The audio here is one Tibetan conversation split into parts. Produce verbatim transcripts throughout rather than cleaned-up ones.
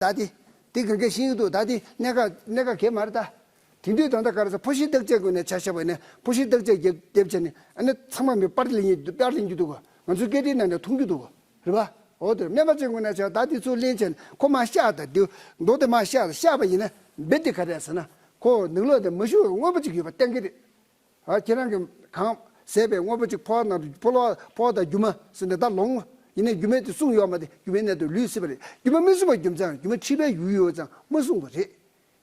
ད་དེ། དེ་ག་གེ་ཤེས་ཀྱི་འདུག་ད་དེ་གནད་འགག་གནད་འགག་གེ་མ་རེད་ད། དེང་དུས་ད་ལྟ་ག་རེ་ཟེར། ཕོ་ཤི་རྟགས་ཅན་ཀུན་ནས་ཆ་བཞག་པ་ཡིན་ན། ཕོ་ཤི་རྟགས་ཅན་རྒྱབ་རྒྱབ་བྱས་ནས་ཨ་ནི་ཚང་མ་མི་པར་ལེན་གྱི་པར་ལེན་གྱི་འདུག་ང་ཚོའི་སྐད་འཕྲིན་ནང་ནས་མཐོང་རྒྱུ་འདུག་རེད་པ། འོ་དེ་སྨན་པ་ཅན་ཀུན་ནས་ཆ་ད་དེ་ཚོ་ལེན་བྱས་ནས་ཁོ་མ་བཤགས། ད་དེ་མདོ་དེ་མ་བཤགས། བཤགས་པ་ཡིན་ན་རྦད་དེ་ག་རེ་ཟེར་ན། ཁོ་ནང་ལོགས་དེ་མ་ཞུ་བའི་དངོས་པོ་ཅིག་ཡོད་པ་གཏན་འཁེལ་རེད། ཨ། ཁྱེད་རང་གིས་གང་ཟས་པའི་དངོས་པོ་ཅིག་ཕོ་བ་ནང་དུ་ཕོ་ལོ་ཕོ་བ་དང་རྒྱུ་མ་ཟེར་ནས་ད་ལོང་། ཡིན་ནའི་རྒྱུ་མས་དེ་བསྲུངས་ཡོད་མ་རེད། རྒྱུ་མའི་གནས་དུ་ལུས་སྲིད་པ་རེད། རྒྱུ་མ་མི་བསྲུངས་པའི་རྒྱུ་མཚན། རྒྱུ་མ་འཁྲིད་པའི་ཡུལ་ཡོད་ཙང་མ་བསྲུངས་པ་རེད།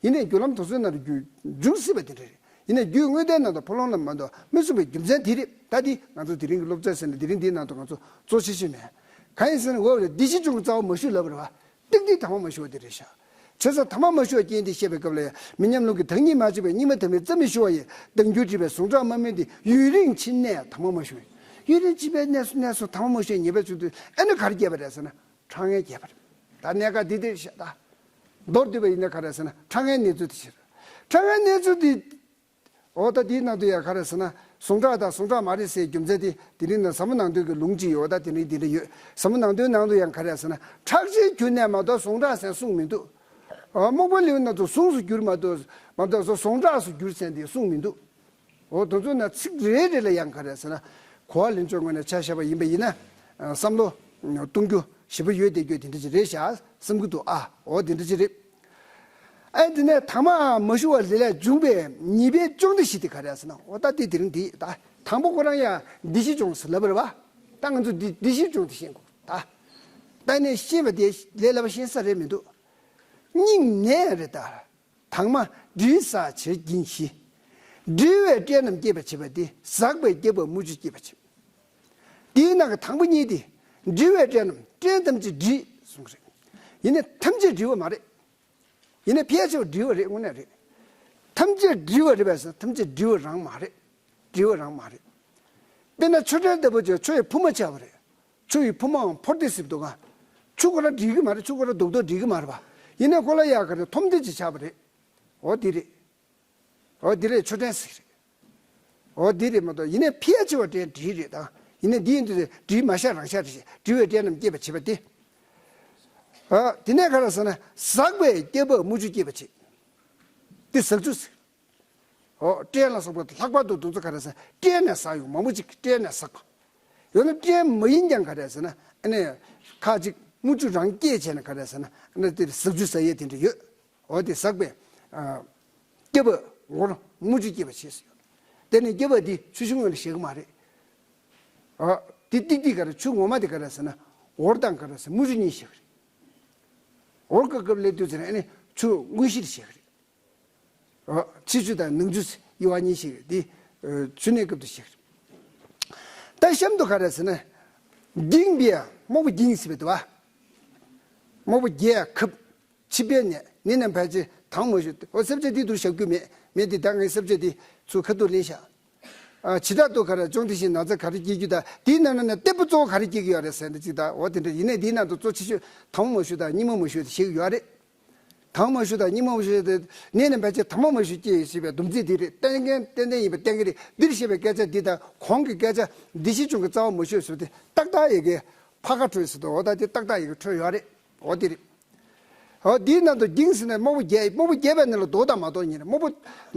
ཡིན་ནའི་རྒྱུ་ལམ་དུ་སོང་ན་རྒྱུ་འཇུག་སྲིད་པ་དེ་འདྲ་རེད། ཡིན་ནའི་རྒྱུའི་དངོས་བསྟན་ནང་དུ་ཕོ་ལོང་ལ་མ་གཏོགས་མི་བསྲུངས་པའི་རྒྱུ་མཚན་དེ་རེད། ད་དེ་ང་ཚོ་དེ་རིང་གི་སློབ་ཚན་ཟེར་ནས་དེ་རིང་འདིའི་ནང་དུ་ང་ཚོ་གཙོ་ཆེ་ཤོས་མེད། གང་ཡིན་ཟེར་ན། འོ་རེད། འདི་ཕྱི་བྱུང་གི་རྩ་བ་མ་ཞུ་ལབ་རེད་པ། ཏིག་ཏིག་དང་པོ་མ་ཞུ་བ་དེ་རེད་ཤག་བྱས་ཙང་དང་པོ་མ་ཞུ་བ་རྐྱེན་དེ་བཤད་པའི་སྐབས་ལ་ཡང་། མི་ཉམས་རླུང་གིས་བདག་ཉིད་མ་བྱས་པས། སྙིགས་མ་དམ་པའི་རྩྭ་མི་ཤི་བ་ཡི། བདག་འགྱུར་འདྲིས་པའི་ཟུངས་ཁྲག་མ་སྨིན་ཏེ། ཡུན་རིང་ཕྱིན་ནས་དང་པོ་མ་ཞུ་བས། ཡུན་རིང་ཕྱིན་པའི་གནས་སུ་གནས་སུ་དང་པོ་མ་ཞུ་བའི་ཉེས་པ་བྱུང་དུས་ཨ་ནི་ག་རེ་བརྒྱབ་པ་རེད་ཟེར་ན། ཁྲག་ངན་བརྒྱབ་པ་རེད། ད་གནད་འགག་འདི་འདིར་བཤད་ད། མདོར་བསྡུས་པ་ཡིན་ན་ག་རེ་ཟེར་ན། ཁྲག་ངན་གནས་ཚུལ་དེ་བཤད། ཁྲག་ངན་གནས་ཚུལ་དེ། འོ་ད་དེའི་ནང་དུ་ཡང་ག་རེ་ཟེར་ན། ཟུངས་ཁྲག་དང་ཟུངས་ཁྲག་མ་རེད་ཟེར་རྒྱུ་མཚན་དེ་དེ་རིང་ནས་ཟབ་མོ་ནང་དོན་གྱི་ལུང་གཅིག་ཡོད། ད་དེ་རིང་འདི་འདྲ་ཡོད། ཟབ་མོ་ནང་དོན་ནང་དུ་ཡང་ག་རེ་ཟེར་ན། ཁྲག་ཆེན་གྱུར་ནས་མ་གཏོགས་ཟུངས་ཁྲག་ཟན་གསུངས་མི་འདུག་ཨ། རྨོག་པ་ལེའུ་ནང་དུ་ཟུངས་སུ་གྱུར་མ་གཏོགས་མ་གཏོགས་སོ་ཟུངས་ཁྲག་སུ་གྱུར་ཟན་དེ་གསུངས་མི་འདུག་འོ་དེ་ཚོ་ནང་ཚིག་རེ་རེ་ལ་ཡང་ག་རེ་ཟེར་ན། གོ་བ་ལེན་ཕྱོགས་ངོས་ནས་ཆ་བཞག་པ་ཡིན་པ་ཡིན་ན། ཨ། བསམ་བློ་གཏོང་རྒྱུ་ཞེ་པོ་ཡོད་བསྡད་རྒྱུ་དེ་འདྲ་ཅིག་རེད་ཤག་བསམ་གྱི་འདུག་ཨ། འོ་དེ་འདྲ་ཅིག་རེད། ཨ། དེ་ནས་དང་པོ་མ་ཞུ་བ་ལས་ལས་བྱུང་བའི་ཉེས་པའི་ལྕོགས་བདེ་བཞི་དེ་ག་རེ་ཟེར་ན། འོ་ད་དེ་དེ་རིང་འདི་ད་དང་པོ་ཁོ་རང་ཡང་བདེ་བཞི་བྱུང་ཟེར་ལབ་པ་རེད་པ། ད་ང་ཚོ་འདི་བདེ་བཞི་བྱུང་དེ་ཤེས་དགོས་ད། ད་ནས་ཤེས་པ་དེ་ལས་སླ་པོ་ཤེས་ས་རེད་མི་འདུག་སྙིང་ནད་རེད་ད། དྭངས་མ་འདྲིལ་ཟག་བྱེད་ཀྱིན་ཞི། འདྲིལ་བས་སྐྲན་རྣམས་སྐྱེད་པར་བྱེད་པ་སྟེ། ཟག་པས་སྐྱེ་བོ་མུ་ཅུ་སྐྱེད་པར་བྱེད། དེའི་ནང་གི་དང་པོ་གཉིས་དེ། འདྲིལ་བས་སྐྲན་རྣམས། སྐྲན་ཐམས་ཅད་འདྲིལ་གསུངས་རེད། ཡིན་ནའི་ཐམས་ཅད་འདྲིལ་བ་མ་རེད། ཡིན་ནའི་ཕལ་ཆེ་བ་འདྲིལ་བ་རེད། དངོས་གནས་རེད། ཐམས་ཅད་འདྲིལ་བ་རེད་པས་ཟེར། ཐམས་ཅད་འདྲིལ་བ་རང་མ་རེད། འདྲིལ་བ་རང་མ་རེད། དཔེར་ན་ཆུ་ཕྲན་ལྟ་བུ་ཅིག་ཆུ་ཡི་ཕུབ་མ་ཆགས་པ་རེད། ཆུ་ཡི་ཕུབ་མའང་འཕོར་ཏེ་ཟིབ་འདུག་ག་ཆུ་ཁོ་རང་འདྲིལ་གི་མ་རེད། ཆུ་ཁོ་རང་རྡོག་རྡོག་འདྲིལ་གི་མ་རེད་པ། ཡིན་ནའི་ཁོ་ལ་ཡ་ག་རེ་ཐོམ་དེ་ཅིག་ཆགས་པ་རེད། འོ་དེ་རེད། འོ་དེ་རེད། ཆུ་ཕྲན་ཟེར་གི་རེད། འོ་དེ་རེད་མ་གཏོགས། ཡིན་ནའི་ཕལ་ཆེ་བ་སྐྲན་འདྲིལ་རེད་ད། ཡིན་ནའི་འདི་ཡིན་དུས་འདྲིལ་མ་བཞག་རང་བཞག་རེད། འདྲིལ་བས་སྐྲན་རྣམས་སྐྱེད་པར་བྱེད་པ་སྟེ། ཨ། དེ་ནས་ག་རེ་ཟེར་ན། ཟག་པས་སྐྱེ་བོ་མུ་ཅུ་སྐྱེད་པར་བྱེད། འདི་ཟག་རྒྱུ་ཟེར། འོ། སྐྲན་ལ་སོགས་པ་ལྷག་པར་དུ་དེ་ཚོ་ག་རེ་ཟེར། སྐྲན་ནས་ཟག་ཡོང་། མང་པོ་ཅིག་སྐྲན་ནས་ཟག་ཡང་ན་སྐྲན་མ་ཡིན་ཀྱང་ག་རེ་ཟེར་ན། ཨ་ནི་ཁ་ཅིག་མུ་ཅུ་རང་སྐྱེད་བྱས་ནས་ག་རེ་ཟེར་ན། ཨ་ནི་དེར་ཟག་རྒྱུ་ཟ་ཡས་དེ་འདྲ་ཡོད། འོ་དེ་ཟག་པས། ཨ། སྐྱེ་བོ་ངོར་མུ་ཅུ་སྐྱེད་པར་བྱེད་ཟེར་ཡོད། དེ་ནི་སྐྱེ་བོ་འདི་ཆུ་ཤིང་ངོས་ལ་བཞག་གི་མ་རེད། ཨ། དེ་ཏིག་ཏིག་ག་རེ། ཆུ་ངོ་མ་དེ་ག་རེ་ཟེར་ན། འོར་དང་ག་རེ་ཟེར། མུ་ཅུ་གཉིས་བཞག་གི་རེད། འོར་གྱི་སྐབས་ལ་དུས་ཚོད་ནི་ཨ་ནི་ཆུ་དངོས་གཞིར་བཞག་གི་རེད། ཨ། ཕྱི་ཆུ་དང་ནང་ཆུ་དབྱེ་བ་གཉིས་ཤིག་དེ། ཨ། ཆུ་གནས་སྐབས་དུ་ཤིག་ད་གཤམ་དུ་ག་རེ་ཟེར་ན། འགྱིང་པའི། རྨོག་པ་འགྱིང་ཟེར་བ་འདུག་པ། རྨོག་པ་རྒྱས་ཁབ། ཕྱི་པའི་ནད། ནད་རྣམས་ཕལ་ཆེར་དྭངས་མ་ཞུ། འོ་གསལ་བྱེད་འདི་དུ་བཞག་རྒྱུ་མེད། མེད་དེ་ད་ངས་གསལ་བྱེད་འདི་ཚུར་ཁ་ཐུག་ལེན་བཞག་ཨ། བྱེ་བྲག་ཏུ་ག་རེ། ལྕོགས་བདེ་བཞིའི་ན་ཚ་ག་རེ་སྐྱེ་རྒྱུ་དང་། དེའི་ནང་ན་ནས་ཏེ་པོ་གཙོ་བོ་ག་རེ་སྐྱེ་གི་ཡོད་རེད་ཟེར་ན་ཅིག་ད། འོ་དེ་འདྲ་ཡིན་ནའི་འདིའི་ནང་དུ་གཙོ་ཆེ་ཤོས་དྭངས་མ་ཞུ་དང་སྙིགས་མ་མ་ཞུ་དེ་བཤད་གི་ཡོད་རེད། དྭངས་མ་ཞུ་དང་སྙིགས་མ་མ་ཞུ་དེ། ནད་རྣམས་ཕལ་ཆེར་དྭངས་མ་མ་ཞུ་སྐྱེ་ཞེས་པའི་སྡོམ་ཚིག་འདི་རེད། གཏན་འཁེལ་ཏན་ཏན་ཡིན་པ་གཏན་འཁེལ་རེད། འདིར་བཤད་པའི་སྐད་ཆ་འདི་དང་གོང་གི་སྐད་ཆ་འདི་ཕྱི་བྱུང་གི་རྩ་བ་མ་ཞུ་ཟེར་བ་དེ་ཏག་ཏག་ཡི་གེ་ཕ་ཁ་འཕྲོད་ཟེར་དུས། འོ་ད་དེ་ཏག་ཏག་ཡི་གེ་འཕྲོད་ཡོད་རེད། འོ་དེ་རེད། འོ་དེའི་ནང་དུ་འགྱིང་ཟེར་ནས་རྨོག་པ་རྒྱས། རྨོག་པ་རྒྱས་པའི་ནང་ལ་ལྡོག་དང་མ་ལྡོག་གཉིས་རེད། རྨོག་པ་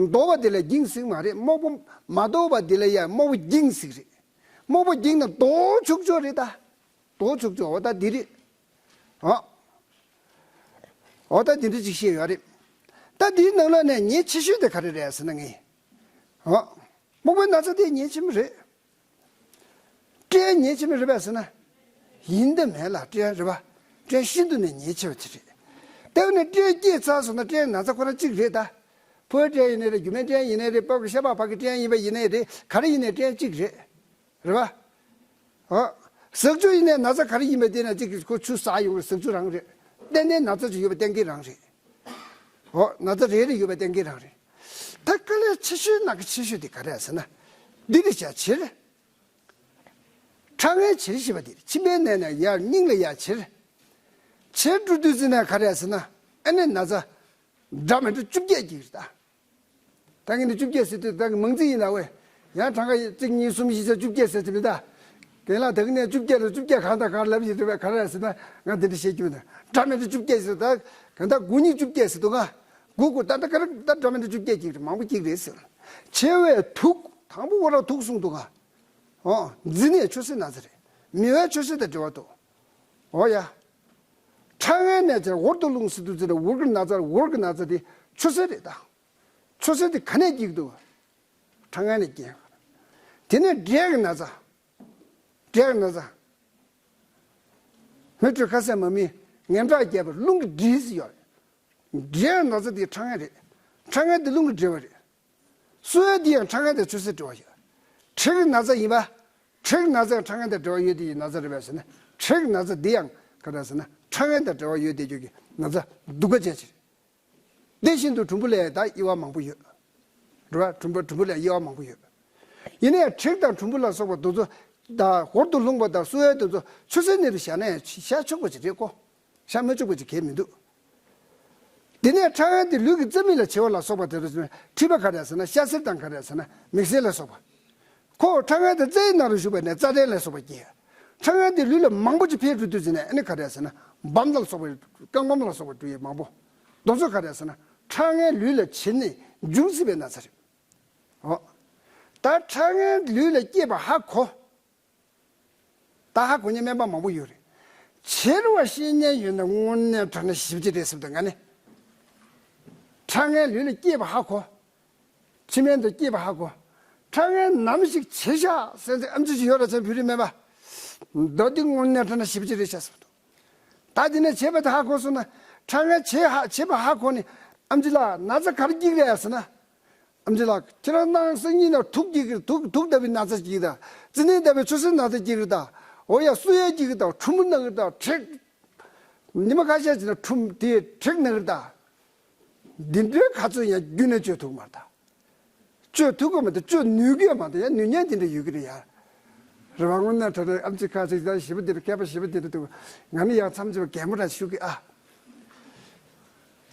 ལྡོག་པ་དེ་ལ་འགྱིང་ཟེར་མ་རེད། རྨོག་པ་མ་ལྡོག་པ་དེ་ལ་ཡང་རྨོག་པ་འགྱིང་ཟེར་གི་རེད། རྨོག་པ་འགྱིང་ན་ལྡོག་ཆོག་ཆོག་རེད་ད། ལྡོག་ཆོག་ཆོག་འོ་ད་འདི་རེད། ཨ། འོ་ད་འདི་འདྲ་ཅིག་བཤད་ཡོད་རེད། ད་འདིའི་ནང་ལོགས་ནས་ཉེན་ཆེ་ཤོས་དེ་ག་རེ་རེད་ཟེར་ན། ངས། ཨ། རྨོག་པའི་ན་ཚ་དེ་ཉེན་ཆེན་པོ་རེད། སྐྲན་ཉེན་ཆེན་པོ་རེད་པས་ཟེར་ན། ཡིན་དང་མིན་ལ་སྐྲན་རེད་པ། སྐྲན་ཤིན་ཏུ་ནས་ཉེན་ཆེ་བ་དེ་རེད། དེ་བས་ན་སྐྲན་སྐྱེས་ཚར་སོང་ན་སྐྲན་ན་ཚ་ཁོ་རང་གཅིག་རེད་ད། ཕོ་བའི་སྐྲན་ཡིན་ནའི་རེད། རྒྱུ་མའི་སྐྲན་ཡིན་ནའི་རེད། པགས་ཀྱི་ཤ་པགས་ཕར་གྱི་སྐྲན་ཡིན་པ་ཡིན་ནའི་རེད། ག་རེ་ཡིན་ནའི་སྐྲན་གཅིག་རེད། རེད་པ། ཨ། ཟག་བཅུད་ཡིན་ནའི་ན་ཚ་ག་རེ་ཡིན་པ་དེ་ན་གཅིག་གིས་ཁོ་ཆུ་ཟག་ཡོང་གི་རེད། ཟག་བཅུད་རང་རེད། ཏན་ཏན་ན་ཚ་ཅིག་ཡོད་པ་གཏན་འཁེལ་རང་རེད། ཨོ། ན་ཚ་རེ་རེ་ཡོད་པ་གཏན་འཁེལ་རང་རེད། ད་དཀའ་ལས་ཆེ་ཤོས་ནང་གི་ཆེ་ཤོས་དེ་ག་རེ་ཟེར་ན། འདི་རེད་བྱ་ཕྱིར། ཁྲག་ངན་བྱེར་ཞེས་པ་དེ་རེད། མཆིན་པའི་ནད་ནས་ཡར་སྙིང་ལ་ཡར་བྱེར། བྱེར་འགྲོ་དུས་ཙམ་ན་ག་རེ་ཟེར་ན། ཨ་ནི་ན་ཚ་འདྲ་མི་འདྲ་བཅོ་བརྒྱད་ཀྱི་རེད་ད། ད་ངས་ནི་བཅོ་བརྒྱད་ཟེར་དུས་ད་གི་མང་ཚིག་ཡིན་ན་ཝེ། ཡང་གྲངས་ཀ་གཅིག་གཉིས་གསུམ་བཞི་ཆ་བཅོ་བརྒྱད་ཟེར་ཚུལ་མི་ད། རྒན་ལགས་ད་གི་ནས་བཅོ་བརྒྱད་ལ་བཅོ་བརྒྱད་གང་དང་གང་ལབ་ཡོད་རེད་པས། ག་རེ་ཟེར་ན་ང་འདི་འདྲ་བཤད་རྒྱུ་མེད། ཌ་མི་ཊར་བཅོ་བརྒྱད་ཟེར་ད་གང་ལྟར་དགུ་ཉིས་བཅོ་བརྒྱད་ཟེར་འདུག་ག་དགུ་དགུ་ད་ད་ག་རེ་ད་ཌ་མི་ཊར་བཅོ་བརྒྱད་ཅིག་རེད། མང་པོ་ཅིག་རེད་ཟེར། བྱེ་བའི་དུག་དང་པོ་བོ་ར་དུག་གསུངས་འདུག་ག་འོ་འཛི་ནད་ཆུ་སེར་ན་ཚ་རེད། མི་བའི་ཆུ་སེར་དང་འབྲེལ་བ་འདུག་འོ་ཡ། ཁྲག་ངན་ནད་ཅན་འུར་དུ་རླུང་ཟེར་དུས་ཙི་རེད། འུར་གི་ན་ཚ་འུར་གི་ན་ཚ་དེ་ཆུ་སེར་རེད་ད། ཆུ་སེར་དེ་ག་ནས་སྐྱེ་གི་འདུག་ཁྲག་ངན་ནས་སྐྱེ། དེ་ནས་འབྲས་ཀྱི་ན་ཚ། འབྲས་ཀྱི་ན་ཚ། མེ་དྲོད་ཁ་ཟས་མ་སྨིན་ངན་ཁྲག་རྒྱས་པ་རླུང་གི་འབྲས་ཟེར་ཡོད་རེད། འབྲས་ན་ཚ་དེ་ཁྲག་ངན་རེད། ཁྲག་ངན་དེ་རླུང་གི་འབྲས་བུ་རེད། གསོ་བའི་དེ་ཡང་ཁྲག་ངན་དང་ཆུ་སེར་འབྲེལ་བ་ཡོད། མཁྲིས་ཀྱི་ན་ཚ་ཡིན་པ། མཁྲིས་ཀྱི་ན་ཚ་ཡང་ཁྲག་ངན་དང་འབྲེལ་བ་ཡོད་དེ་ཡི་ན་ཚ་རེད་པས་ཟེར་ན། མཁྲིས་ཀྱི་ན་ཚ་འདི་ཡང་ག་རེ་ཟེར་ན་ཁྲག་ངན་དང་འབྲེལ་བ་ཡོད་དེ་རྒྱུ་གི་ན་ཚ་སྡུག་པ་ཅན་ཞིག་རེད། དེ་བཞིན་དུ་གྲུམ་བུ་ལ་ཡང་ད་དབྱེ་བ་མང་པོ་ཡོད། རེད་པ། གྲུམ་བུ་གྲུམ་བུ་ལ་དབྱེ་བ་མང་པོ་ཡོད། ཡིན་ནའི་མཁྲིས་དང་གྲུམ་བུ་ལ་སོགས་པ་དེ་ཚོ་དང་འུར་དུ་ལྷུང་བ་དང་གསོ་བའི་དེ་ཚོ་ཆུ་སེར་ནད་དུ་བཞག་ན་ཡང་བཞག་ཆོག་པ་ཅིག་རེད་ཀོ། བཞག་མི་ཆོག་པ་ཅིག་གང་ཡང་མི་འདུག་དེ་ནས་ཁྲག་ངན་དེ་ལུས་ཀྱི་རྩ་མིག་ལ་བྱེར་བ་ལ་སོགས་པ་དེ་ཚོ་མཁྲིས་པ་ག་རེ་ཟེར་ན་ཤ་སེར་དང་ག་རེ་ཟེར་ན་མིག་སེར་ལ་སོགས་པ། ཁོ་ཁྲག་ངན་དེ་རྩའི་ནང་དུ་ཞུགས་པ་ནས་རྩ་ཕྲན་ལ་སོགས་པ་སྐྱེ། ཁྲག་ངན་དེ་ལུས་ལ་མང་པོ་ཅིག་འཕེལ་འགྲོ་དུས་ཙམ་ནས་ཨ་ནི་ག་རེ་ཟེར་ན་སྦམ་ལ་སོགས་པ་རྐང་སྦམ་ལ་སོགས་པ་འགྲོ་ཡི་མང་པོ། དེ་ཚོ་ག་རེ་ཟེར་ན་ཁྲག་ངན་ལུས་ལ་བྱེར་ནས་འབྱུང་སྲིད་པའི་ན་ཚ་རེད། འོ། ད་ཁྲག་ངན་ལུས་ལ་སྐྱེས་པ་ཧ་གོ། ད་ཧ་གོ་མཁན་སྨན་པ་མང་པོ་ཡོད་རེད། བྱེར་བ་ཤེས་མཁན་ཡོད་ན་དངོས་གནས་དྲང་གནས་ཞེ་པོ་ཅིག་རེད་བསམ་འདུག་ང་ནི། ཁྲག་ངན་ལུས་ལ་སྐྱེས་པ་ཧ་གོ། ཕྱི་སྨན་དུ་སྐྱེས་པ་ཧ་གོ། ཁྲག་ངན་ནམ་ཞིག་བྱེར་ཤག་ཟེར་ཚེ་ཨམ་ཆི་ཞིག་ཡོད་ར་ཚེ་བོད་རིགས་སྨན་པ། མདོ་འདི་དངོས་གནས་དྲང་གནས་ཞེ་པོ་ཅིག་རེད་ཤག་བསམ་འདུག་ད་འདི་ནས་བྱེར་བ་དེ་ཧ་གོ་སོང་ན། ཁྲག་ངན་བྱེར་ཧ་བྱེར་བ་ཧ་གོ་ནས་ཨམ་ཆི་ལགས་ན་ཚ་ག་རེ་སྐྱེ་གི་རེད་ཟེར་ན། ཨམ་ཆི་ལགས་ཁྱེད་རང་སྣང་སང་ཉིན་ན་དུག་སྐྱེ་གི་རེད། དུག་དུག་ལྟ་བུའི་ན་ཚ་སྐྱེ་གི་རེད། རྩི་ནད་ལྟ་བུའི་ཆུ་སེར་ན་ཚ་སྐྱེ་གི་རེད་ད། འོ་ཡ་གསོ་ཡས་སྐྱེ་གི་རེད་ད། ཁྲུམ་ན་གི་རེད་ད། མཁྲིས། ཉི་མ་ཁ་ཤས་ཅིག་ན་ཁྲུམ་དེ་མཁྲིས་ན་གི་རེད་ད། འདི་འདྲའི་ཁ་ཚོན་ཡང་རྒྱུན་ནས་གཅོད་ཐུབ་མ་རེད་ད། གཅོད་ཐུབ་ཀྱི་མ་རེད། གཅོད་ནུས་ཀྱི་མ་རེད། ཡང་ནུས་ཉན་དེ་འདྲ་ཡོད་ཀྱི་རེད་ཡ། རེད་བ། དངོས་གནས་དྲང་གནས་ཨམ་ཆི་ཁ་ཅིག་ད་ཞེ་པོ་འདི་འདྲ་མཁས་པ་ཞེ་པོ་འདི་འདྲ་འདུག་ང་ནི་ཡང་མཚམས་ཅིག་གད་མོ་འདྲ་ཤོར་གི་ཨ།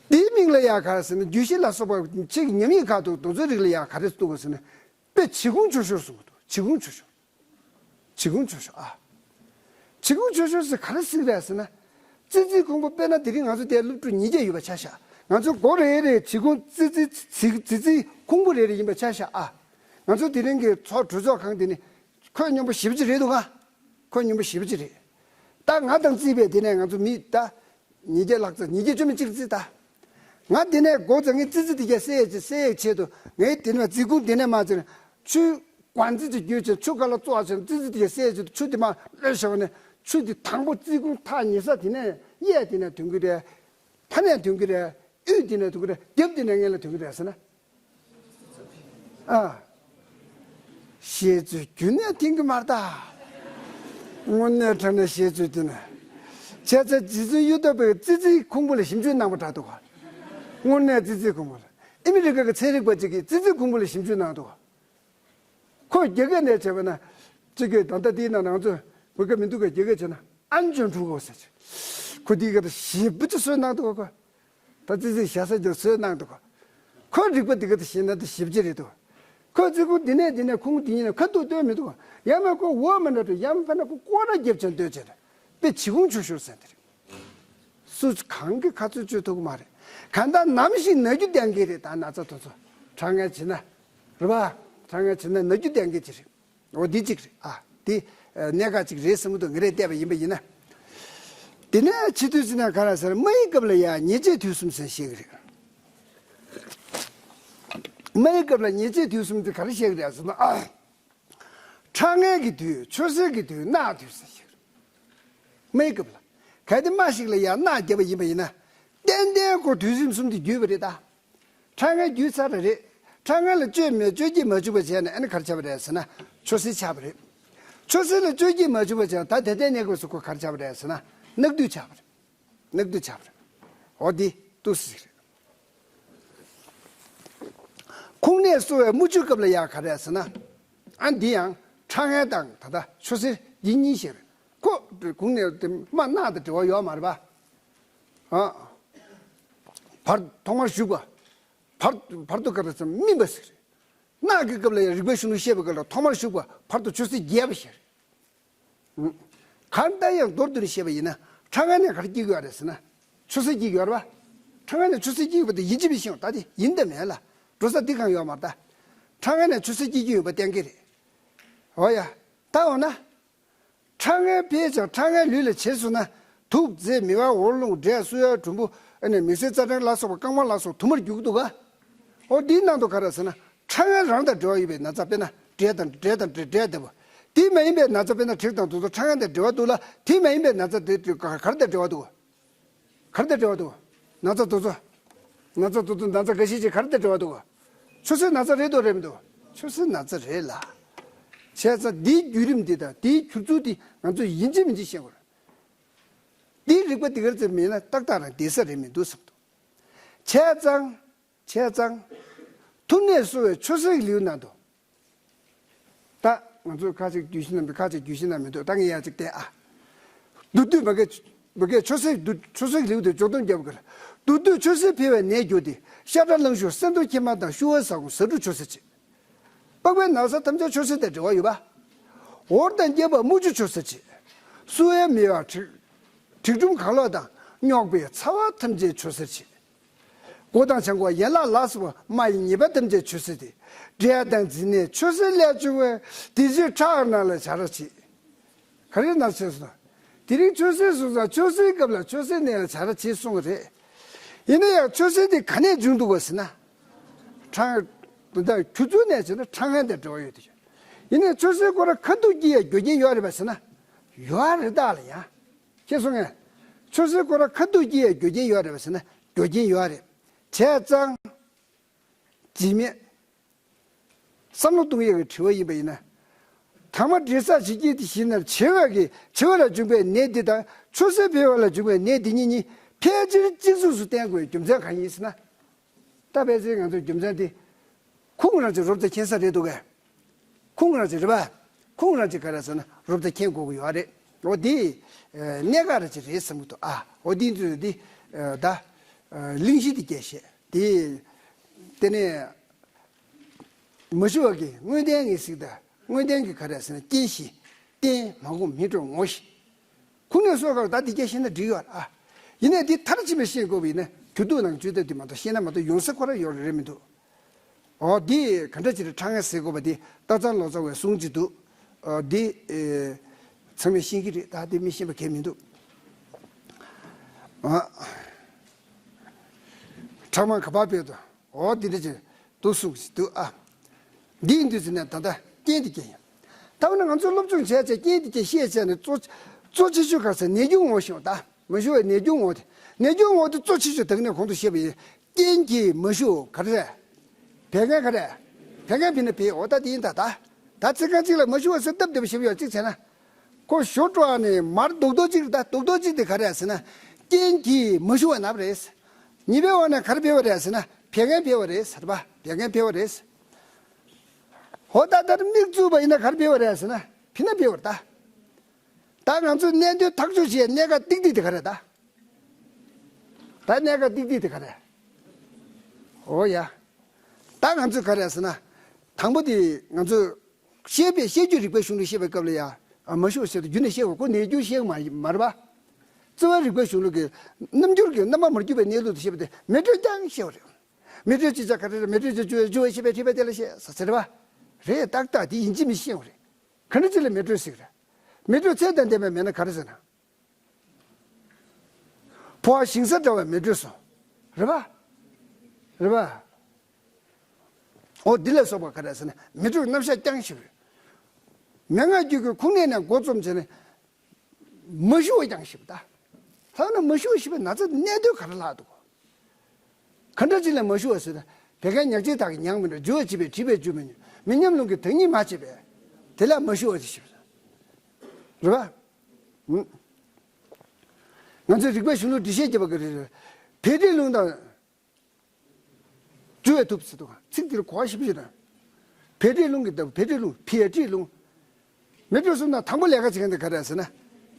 དེའི་མིང་ལ་ཡ་ག་རེ་ཟེར་ན་རྒྱུད་བཞི་ལ་སོགས་པ་ཕྱི་གི་ཉམས་ཡིག་ཁག་ཏུ་དེ་ཚོའི་རིགས་ལ་ཡ་ག་རེ་འདུག་ཟེར་ན། དཔེ་བྱི་ཁུང་ཆུ་ཤོར་གསུངས་འདུག་བྱི་ཁུང་ཆུ་ཤོར། བྱི་ཁུང་ཆུ་ཤོར་ཨ། བྱི་ཁུང་ཆུ་ཤོར་ཟེར་ག་རེ་ཟེར་གི་རེད་ཟེར་ན། ཙི་ཙིའི་ཁུང་བུ། དཔེར་ན་དེ་རིང་ང་ཚོ་འདིར་སློབ་ཕྲུག་ཉིས་བརྒྱ་ཡོད་པ་ཆ་བཞག་ང་ཚོ་སྒོ་རེ་རེ་བྱི་ཁུང་ཙི་ཙི་ཙི་ཙི་ཙིའི་ཁུང་བུ་རེ་རེ་ཡིན་པ་ཆ་བཞག་ཨ། ང་ཚོ་དེ་རིང་གི་ཚོགས་གྲོས་ཚོགས་ཁང་འདི་ནི་ཁོད་སྙོམས་པོ་ཞེ་པོ་ཅིག་རེད་འདུག་ག་ཁོད་སྙོམས་པོ་ཞེ་པོ་ཅིག་རེད། ད་ང་དང་རྩིས་པས་དེ་ནས་ང་ཚོ་མི་ད་ཉིས་བརྒྱ་ལྷག་ཙམ། ཉིས་བརྒྱ་བཅུ་མི་གཅིག་རྩིས་ད། ང་དེ་ནས་སྒོ་རྩ་ངའི་ཙི་ཙི་དེ་ག་བསད་ཡས་ཅིག་བསད་ཡས་ཆེད་དུ་ངའི་དེ་ནས་རྩིས་ཁུང་དེ་ནས་མར་ཅིག་ཆུ་སྒོ་རྩིས་ཅིག་བརྒྱུད་ཅིག་ཆུ་ཁ་ལ་བཙོག་ཅིག་ཙི་ཙི་དེ་ག་བསད་ཡས་ཆེད་དུ་ཆུ་དེ་མར་བླུགས་བཞག་ནས་ཆུ་དེ་དང་པོ་རྩིས་ཁུང་ཐག་ཉེ་ས་དེ་ནས་གཡས་དེ་ནས་ཐོན་གི་རེད། ཕ་ནས་ཐོན་གི་རེད། དབུས་དེ་ནས་ཐོན་གི་རེད། རྒྱབ་དེ་ནས་སྔོན་ལ་ཐོན་གི་རེད་ཟེར་ན། ཨ། བཤད་ཚུལ་རྒྱུན་ནས་མཐུན་གི་མ་རེད་ད། དངོས་གནས་དྲང་གནས་བཤད་ཚུལ་དེ་ནི། བྱས་ཙང་རྗེ་བཙུན་གཡུ་ཐོག་པའི་ཙི་ཙིའི་ཁུང་བུ་ལ་ཞིབ་འཇུག་གནང་བ་འདྲ་འདུག་ག་དངོས་གནས་ཙི་ཙིའི་ཁུང་བུ་ལ། ཨ་མི་རི་ཀ་གི་ཚན་རིག་པ་གཅིག་གིས་ཙི་ཙིའི་ཁུང་བུ་ལ་ཞིབ་འཇུག་གནང་འདུག་ག་ཁོས་རྒྱ་སྐད་ནས་བྱས་པ་ན། གཅིག་གིས་ད་ལྟ་དེའི་ནང་ང་ཚོ་བོད་སྐད་མི་འདུག་ག་རྒྱ་སྐད་བྱས་ན་ཨན་ཅོན་ཕྲུ་གུ་ཟེར་གྱི། ཁོ་དེའི་སྐད་དུ་ཞིབ་པོ་ཅིག་བཟོས་གནང་འདུག་ག་ཁོ། ད་ཙི་ཙི་ཞ་ས་ཀྱང་བཟོས་གནང་འདུག་ག་ཁོའི་རིག་པ་འདི་ག་དུ་ཤེས་ན་དུ་ཞིབ་ཅི་རེད་དོ། ཁོས་ཙི་ཁུང་འདི་ནས་འདི་ནས་ཁུང་འདི་ནས་ཁ་ཐུག་སྟོན་མི་འདུག་ཡང་མིན་ཁོ་འོག་མ་འདྲ་དུ་ཡང་མིན་ཕ་ན་ཁོ་སྐོར་ར་རྒྱབ་ཅན་སྟོན་བྱས་ཏེ་དཔེ་བྱི་ཁུང་ཆུ་ཤོར་ཟེར་དེ་རེད། སུ་གང་གི་ཁ་ཚུར་བཅོས་ཐུབ་ཀྱི་མ་རེད། གང་ལྟར་ནམ་ཞིག་ན་རྒྱུ་ལྡན་གྱི་རེད། ད་ན་ཚ་དེ་ཚོ་ཁྲག་ངན་བྱེད་ན། རེད་པ། ཁྲག་ངན་བྱེད་ན་ན་རྒྱུ་ལྡན་གྱི་ཅི་རེད། འོ་འདི་གཅིག་རེད་ཨ། འདི་ཨ་གནད་འགག་ཅིག་རེད་བསམ་གྱི་འདུག་ངས་རེ་བལྟས་པ་ཡིན་པ་ཡིན་ན། དེ་ནས་ཕྱི་དུས་ཟེར་ན་ག་རེ་ཟེར། རྨ་ཡི་སྐབས་ལ་ཡང་ཉེས་བྱས་དུས་གསུམ་ཟེར་བཤད་ཀྱི་རེད། རྨ་ཡི་སྐབས་ལ་ཉེས་བྱས་དུས་གསུམ་དེ་ག་རེ་བཤད་ཀྱི་རེད་ཟེར་ན་ཨ། ཁྲག་ངན་གྱི་དུས། ཆུ་སེར་གྱི་དུས། རྣག་དུས་ཟེར་བཤད་ཀྱི་རེད། རྨ་ཡི་སྐབས་ལ། གལ་ཏེ་རྨ་ཞིག་ལ་ཡང་རྣག་བརྒྱབ་པ་ཡིན་པ་ཡིན་ན། ཏན་ཏན་ཁོ་དུས་གསུམ་གསུམ་དུ་བརྒྱུད་པ་རེད་ད། ཁྲག་ངན་བརྒྱུད་ཚར་བ་རེད། ཁྲག་ངན་ལ་བཅོས་མེད། བཅོས་སྐྱེས་མ་བཅུག་པ་བྱས་ནས་ཨ་ནི་ག་རེ་ཆགས་པ་རེད་ཟེར་ན་ཆུ་སེར་ཆགས་པ་རེད། ཆུ་སེར་ལ་བཅོས་སྐྱེས་མ་བཅུག་པ་བྱས་ན་ད་དེ་ལྟའི་གནས་སྐབས་སུ་ཁོ་ག་རེ་ཆགས་པ་རེད་ཟེར་ན་རྣག་དུས་ཆགས་པ་རེད། རྣག་དུས་ཆགས་པ་རེད། འོ་འདི་ཏུ་སི་རེད། ཁུང་ནས་གསོ་བའི་དམུ་ཆུའི་སྐབས་ལ་ཡང་ག་རེ་ཟེར་ན། ཨ་འདི་ཡང་ཁྲག་ངན་དང་ད་ལྟ་ཆུ་སེར་འདི་གཉིས་ཤེས་རེད། ཁོ་ཁུང་ནས་དེ་རྨ་རྣག་དང་འབྲེལ་བ་ཡོད་མ་རེད་པ། ཨ། བར་ཐོག་མར་ཞུགས་པ། བར་བར་དུ་ག་རེ་ཟེར་སྨིན་པ་ཟེར། རྣག་གི་སྐབས་ལ་ཡང་རིག་པའི་གཞུང་ལུགས་བཤད་པའི་སྐབས་ལ་ཐོག་མར་ཞུགས་པ་བར་དུ་ཆུ་སེར་རྒྱས་པ་ཞེས། གང་ལྟར་ཡང་མདོར་བསྡུས་ནས་བཤད་པ་ཡིན་ན། ཁྲག་ངན་ནས་ག་རེ་སྐྱེ་གི་ཡོད་རེད་ཟེར་ན། ཆུ་སེར་སྐྱེ་གི་ཡོད་རེད་པ། ཁྲག་ངན་ནས་ཆུ་སེར་སྐྱེ་གི་ཡོད་པ་དེ་ཡིན་གཅིག་མིན་གཅིག་ད་དེ་ཡིན་དང་མིན་ལ། འགྲོ་ས་འདི་གང་ཡོད་མ་རེད་ད། ཁྲག་ངན་ནས་ཆུ་སེར་སྐྱེ་གི་ཡོད་པ་གཏན་འཁེལ་རེད། འོ་ཡ། ད་འོ་ན། ཁྲག་ངན་འཕེལ་ཀྱང་ཁྲག་ངན་ལུས་ལ་བྱེད་སོང་ན། དུག་རྫས་མེ་འབར་འོར་རླུང་འབྲས་གསུ་ཡ་གྲུམ་བུ་ཨ་ནི་མིག་སེར་རྩ་ཕྲན་ལ་སོགས་པ་རྐང་མ་ལ་སོགས་དུ་མར་འགྱུར་གྱི་འདུག་ག་འོ་འདིའི་ནང་དུ་ག་རེ་ཟེར་ན། ཁྲག་ངན་རང་དང་འབྲེལ་བ་ཡོད་པའི་ན་ཚ་དཔེར་ན་འབྲས་དང་འབྲས་དང་འབྲས་འབྲས་ལྟ་བུ། དེ་མ་ཡིན་པའི་ན་ཚ་དཔེར་ན་དྲེག་དང་དུག་ཚོ་ཁྲག་ངན་དང་འབྲེལ་བ་འདུག་ལ། དེ་མ་ཡིན་པའི་ན་ཚ་དེ་ག་ག་རེ་དང་འབྲེལ་བ་འདུག་ག་ག་རེ་དང་འབྲེལ་བ་འདུག་ན་ཚ་དུག་ཚོ། ན་ཚ་དུག་ཚོ་ན་ཚ་འགའ་ཤས་ཅིག་ག་རེ་དང་འབྲེལ་བ་འདུག་ཆུ་སེར་ན་ཚ་རེད་འདུག་རེད་མི་འདུག་ཆུ་སེར་ན་ཚ་རེད་ལ། བྱས་ཙང་འདིའི་བརྒྱུད་རིམ་འདི་དང་འདིའི་ཁྱུ་ཚུལ་འདི་ང་ཚོས་ཡིན་གཅིག་མིན་གཅིག་ཤེས་དགོས་རེད། འདིའི་རིག་པ་འདི་ག་རེ་ཙམ་མེད་ན་ཏག་ཏག་རང་བསྡད་ས་རེད་མི་འདུག་བསམ་འདུག་བྱས་ཙང་། བྱས་ཙང་། ཐུབ་ནས་གསོ་བའི་ཆུ་སེར་གྱི་ལེའུ་ནང་དུ། ད་ང་ཚོས་ཁ་ཅིག་བརྗོད་གཞི་ནང་མི་ཁ་ཅིག་བརྗོད་གཞི་ནང་མི་འདུག་ད་ངས་ཡ་ཅིག་བསྟན་ཨ། བདུད་བཏུལ་མ་གས། མ་གས་ཆུ་སེར་བདུད་ཆུ་སེར་གྱི་ལེའུ་དེ་འཇོག་སྟངས་རྒྱབ་དགོས། བདུད་བཏུལ་ཆུ་སེར་འཕེལ་བའི་ནད་རྒྱུ་སྟེ། ཤ་ཁྲག་རླུང་ཤུགས་སེམས་སྟོབས་མཁལ་མ་དང་ཤུ་བ་ཟ་ཁུང་ཟ་འབྲུ་ཆུ་སེར་བྱེད། པགས་པའི་ན་ཚ་ཐམས་ཅད་ཆུ་སེར་དང་འབྲེལ་བ་ཡོད་པ། འོར་དང་རྐྱལ་པ་དམུ་ཆུ་ཆུ་སེར་བྱེད། གསུ་ཡས་མེ་འབར་དྲེག་དྲེག་གྲུམ་གང་ལོག་དང་རྙོག་པའི་ཚ་བ་ཐམས་ཅད་ཆུ་སེར་བྱེད། མགོ་དང་བྱང་ཁོག་ཡན་ལག་ལ་སོགས་པ་རྨ་ཡི་ཉེས་པ་ཐམས་ཅད་ཆུ་སེར་ཏེ། འབྲས་དང་རྫི་ནད་ཆུ་སེར་ལས་བྱུང་བས་དེ་ཚོའི་ཁྲག་ནང་ལ་བྱ་ར་བྱེད། ག་རེ་ན་ཆེ་སོང་། དེ་རིང་ཆུ་སེར་སོང་ཙང་ཆུ་སེར་སྐབས་ལ་ཆུ་སེར་ནད་ལ་བྱ་ར་བྱེད་གསུངས་པ་རེད། ཡིན་ན་ཡང་ཆུ་སེར་དེ་ག་ནས་བྱུང་འདུག་གོ་ཟེར་ན། ཁྲག་ད་ཁྱུ་ཚུལ་ནས་བྱས་ན་ཁྲག་ངན་དང་འབྲེལ་བ་ཡོད་དེ། ཡིན་ནའི་ཆུ་སེར་ཁོ་ར་ཁ་ཐུག་སྐྱེ་ཡའི་རྒྱུ་རྐྱེན་ཡོད་རེད་པ་ཟེར་ན། ཡོད་རེད་ད་ལ་ཡང་། ཁྱེད་གསུང་ངས། ཆུ་སེར་ཁོ་ར་ཁ་ཐུག་སྐྱེ་ཡའི་རྒྱུ་རྐྱེན་ཡོད་རེད་པ་ཟེར་ན་རྒྱུ་རྐྱེན་ཡོད་རེད། བྱས་ཙང་། རྗེས་མེད། བསམ་བློ་གཏོང་ཡས་ཀྱི་དྲི་བ་ཡིན་པ་ཡིན་ན། དྭངས་མ་འདྲེས་ས་ཇི་སྐད་དེ་བཞིན་ནར་བྱེད་པ་གི་བྱེད་པ་ལ་འབྱུང་བའི་ནད་འདི་དང་ཆུ་སེར་འཕེལ་བ་ལ་འབྱུང་བའི་ནད་འདི་གཉིས་གཉིས་ཕལ་ཆེར་གཅིག་མཚུངས་སུ་བསྟན་དགོས་པའི་རྒྱུ་མཚན་གང་ཡིན་ཟེར་ན། ད་ཕལ་ཆེར་ང་ཚོའི་རྒྱུ་མཚན་དེ། ཁོང་རང་ཚོ་རོབ་ཙམ་མཁྱེན་ས་རེད་འདུག་གས། ཁོང་རང་ཚོ་རེད་པ། ཁོང་རང་ཚོ་ག་རེ་ཟེར་ན་རོབ་ཙམ་མཁྱེན་དགོས་ཀྱི་ཡོད་རེད། འོ་དེ། གནད་འགག་རེ་ཅིག་རེད་བསམ་གྱི་འདུག་ཨ་འོ་དེ་ཚོ་དེ། ད། གླེང་གཞི་དེ་སྐད་བཤད་དེ། དེ་ནས། མ་ཞུ་བ་གི་དངོས་བསྟན་གྱི་གཟིགས་དང་དངོས་བསྟན་གྱི་ག་རེ་ཟེར་ན་རྐྱེན་བཞི། རྟེན་མ་གོམས་མི་སྤྲོ་ངོ་བཞི། ཁུངས་སྣེ་སོགས་ཀར་ད་འདི་སྐད་བཤད་ན་འགྲིག་ཡོད་ཨ། ཡིན་ནའི་འདི་མཐར་ཕྱིན་པ་ཤེས་དགོས་པ་ཡིན་ན་རྒྱུ་དུག་ནང་བཅུད་ཐབས་འདི་མ་གཏོགས་ཤེས་ན་མ་གཏོགས་ཡོང་ས་ཁོ་རང་ཡོད་རེད་མི་འདུག་འོ་འདི་ག་འདྲ་ཅིག་རེད་ཁྲག་ངན་ཟེར་དགོས་པ་འདི་སྟག་ཚང་ལོ་ཙཱ་བའི་གསུང་ཅིག་འདུག་འོ་འདི་ཚང་མས་ཤེས་ཀྱི་རེད། ད་འདི་མི་ཤེས་པ་གལ་མི་འདུག་ཨ། ཁྲག་མང་ག་པར་སྤེལ་དོ། འོ་འདི་འདྲ་ཅིག་འདུག་གསུངས་ཀྱི་འདུག་ཨ། འདི་ཡིན་དུས་ཟེར་ནས་ད་ལྟ་རྐྱེན་འདི་སྐྱེ་ཡིན། ད་འོ་ན་ང་ཚོས་སློབ་སྦྱོང་བྱས་བྱས་རྐྱེན་འདི་སྐྱེ་ཤེས་བྱས་ནས་གཙོ་གཙོ་ཆེ་ཤོས་ག་ཟེར་ནད་རྒྱུ་ངོ་ཤེས་པ་ད་མ་ཞུ་བའི་ནད་རྒྱུ་ངོ་དེ་ནད་རྒྱུ་ངོ་དེ་གཙོ་ཆེ་ཤོས་ད་ག་ནས་གོང་དུ་བཤད་པ་ཡིན། རྐྱེན་གྱིས་མ་ཞུ་ག་རེ་རེད། བད་ཀན་ག་རེ། བད་ཀན་ཕི་ན་ཕི་འོ་ད་དེ་ཡིན་ད་ད། ད་ཚིག་རྐང་གཅིག་ལ་མ་ཞུ་བ་ཟེར་སྟབས་བདེ་པོ་ཞིག་ཡོད་གཅིག་བྱས་ན། ཁོ་ཞོ་སྤྲོ་བ་ནས་མར་རྡོག་རྡོག་གཅིག་རེད་ད་རྡོག་རྡོག་གཅིག་དེ་ག་རེ་ཟེར་ན། རྐྱེན་གྱིས་མ་ཞུ་བ་ནབ་རེད། ཉི་མའི་འོག་ནས་ག་རེ་འཕེལ་བ་རེད་ཟེར་ན་བད་ཀན་འཕེལ་བ་རེད་ཟེར་བ་བད་ཀན་འཕེལ་བ་རེད། ཧོ་ད་ལྟར་མིག་བཙུམས་པ་ཡིན་ན་ག་རེ་འཕེལ་བ་རེད་ཟེར་ན་ཕི་ན་འཕེལ་བ་རེད་ད། ད་ང་ཚོས་གནད་དོན་ཐག་གཅོད་བྱེད་གནད་འགག་ཏིག་ཏིག་དེ་ག་རེད་ད། ད་གནད་འགག་ཏིག་ཏིག་དེ་ག་རེད། ཨོ་ཡ། ད་ང་ཚོས་ག་རེ་ཟེར་ན། དང་པོ་དེ་ང་ཚོས་བཤད་པའི་བཤད་རྒྱུད་རིག་པའི་གཞུང་ལུགས་བཤད་པའི་སྐབས་ལ་ཡ། མ་ཞུ་བ་ཟེར་དུས་རྒྱུད་ནས་བཤད་དགོས་ཁོ་ནས་རྒྱུ་བཤད་མ་མ་རེད་པ། རྩ་བའི་རིག་པའི་གཞུང་ལུགས་ཀྱི་རྣམ་འགྱུར་གྱི་རྣམ་པ་མ་གྱུར་པའི་གནས་ལུགས་དེ་བཤད་པ་དེ་མེ་དྲོད་ཀྱང་བཤད་པ་རེད། མེ་དྲོད་ཅི་བྱ་ག་རེ་རེད་མེ་དྲོད་ཅི་བཅུ་བཅུ་བའི་ཤེས་པའི་མཁྲིས་པའི་དེ་ལ་བཤད་ས་ཟེར་བ། རེད་ཏག་ཏག་དེ་ཡིན་གཅིག་མིན་གཅིག་བཤད་པ་རེད། ག་འདྲ་ཅིག་ལ་མེ་དྲོད་ཟེར་གི་རེད། མེ་དྲོད་ཚད་དང་ལྡན་པ་མེད་ན་ག་རེ་ཟེར་ན། ཕོ་བ་ཞིང་ས་འདྲ་བའི་མེ་དྲོད་སོ། རེད་པ། རེད་པ། འོ་འདི་ལ་སོགས་པ་ག་རེ་ཟེར་ན་མེ་དྲོད་རྣམ་གཞག་རྐྱང་ཞིག་རེད། མན་ངག་རྒྱུད་ཀྱི་ཁུངས་སྣེ་ནས་འགོ་རྩོམ་བྱས་ནས། མ་ཞུ་བ་རྐྱང་ཞིག་ད། ཐ་ན་མ་ཞུ་བ་ཞིག་པའི་ན་ཚ་གནད་དོན་ག་རེ་ལྷག་འདུག་ག་འདྲ་ཅིག་ལ་མ་ཞུ་བ་ཟེར་ན་བད་ཀན་ཉག་གཅིག་དག་གི་ཉག་མི་འགྲོ་རྒྱུ་བ་བྱེད་པའི་བྲིས་པའི་རྒྱུ་མི་ཉུང་མི་ཉམས་རླུང་གི་དག་ཉིད་མ་བྱེད་པས། དེ་ལ་མ་ཞུ་བ་ཞིག་ཞིག་རེད་པ། ང་ཚོའི་རིག་པའི་གཞུང་ལུགས་འགྲེལ་བཤད་རྒྱབ་པ་གི་རེད། བད་མཁྲིས་རླུང་དང་། བཅུ་བས་ཐུབ་ཟེར་འདུག་ཚིག་འདིར་གོ་བ་ཞིབ་ཞིབ་དང་། བད་མཁྲིས་རླུང་གི་ལྟ་བུ་བད་མཁྲིས་རླུང་བད་མཁྲིས་རླུང་། མེ་དྲོད་གསུམ་དང་དང་པོ་ལས་ཀ་བྱེད་མཁན་དེ་ག་རེ་ཟེར་ན།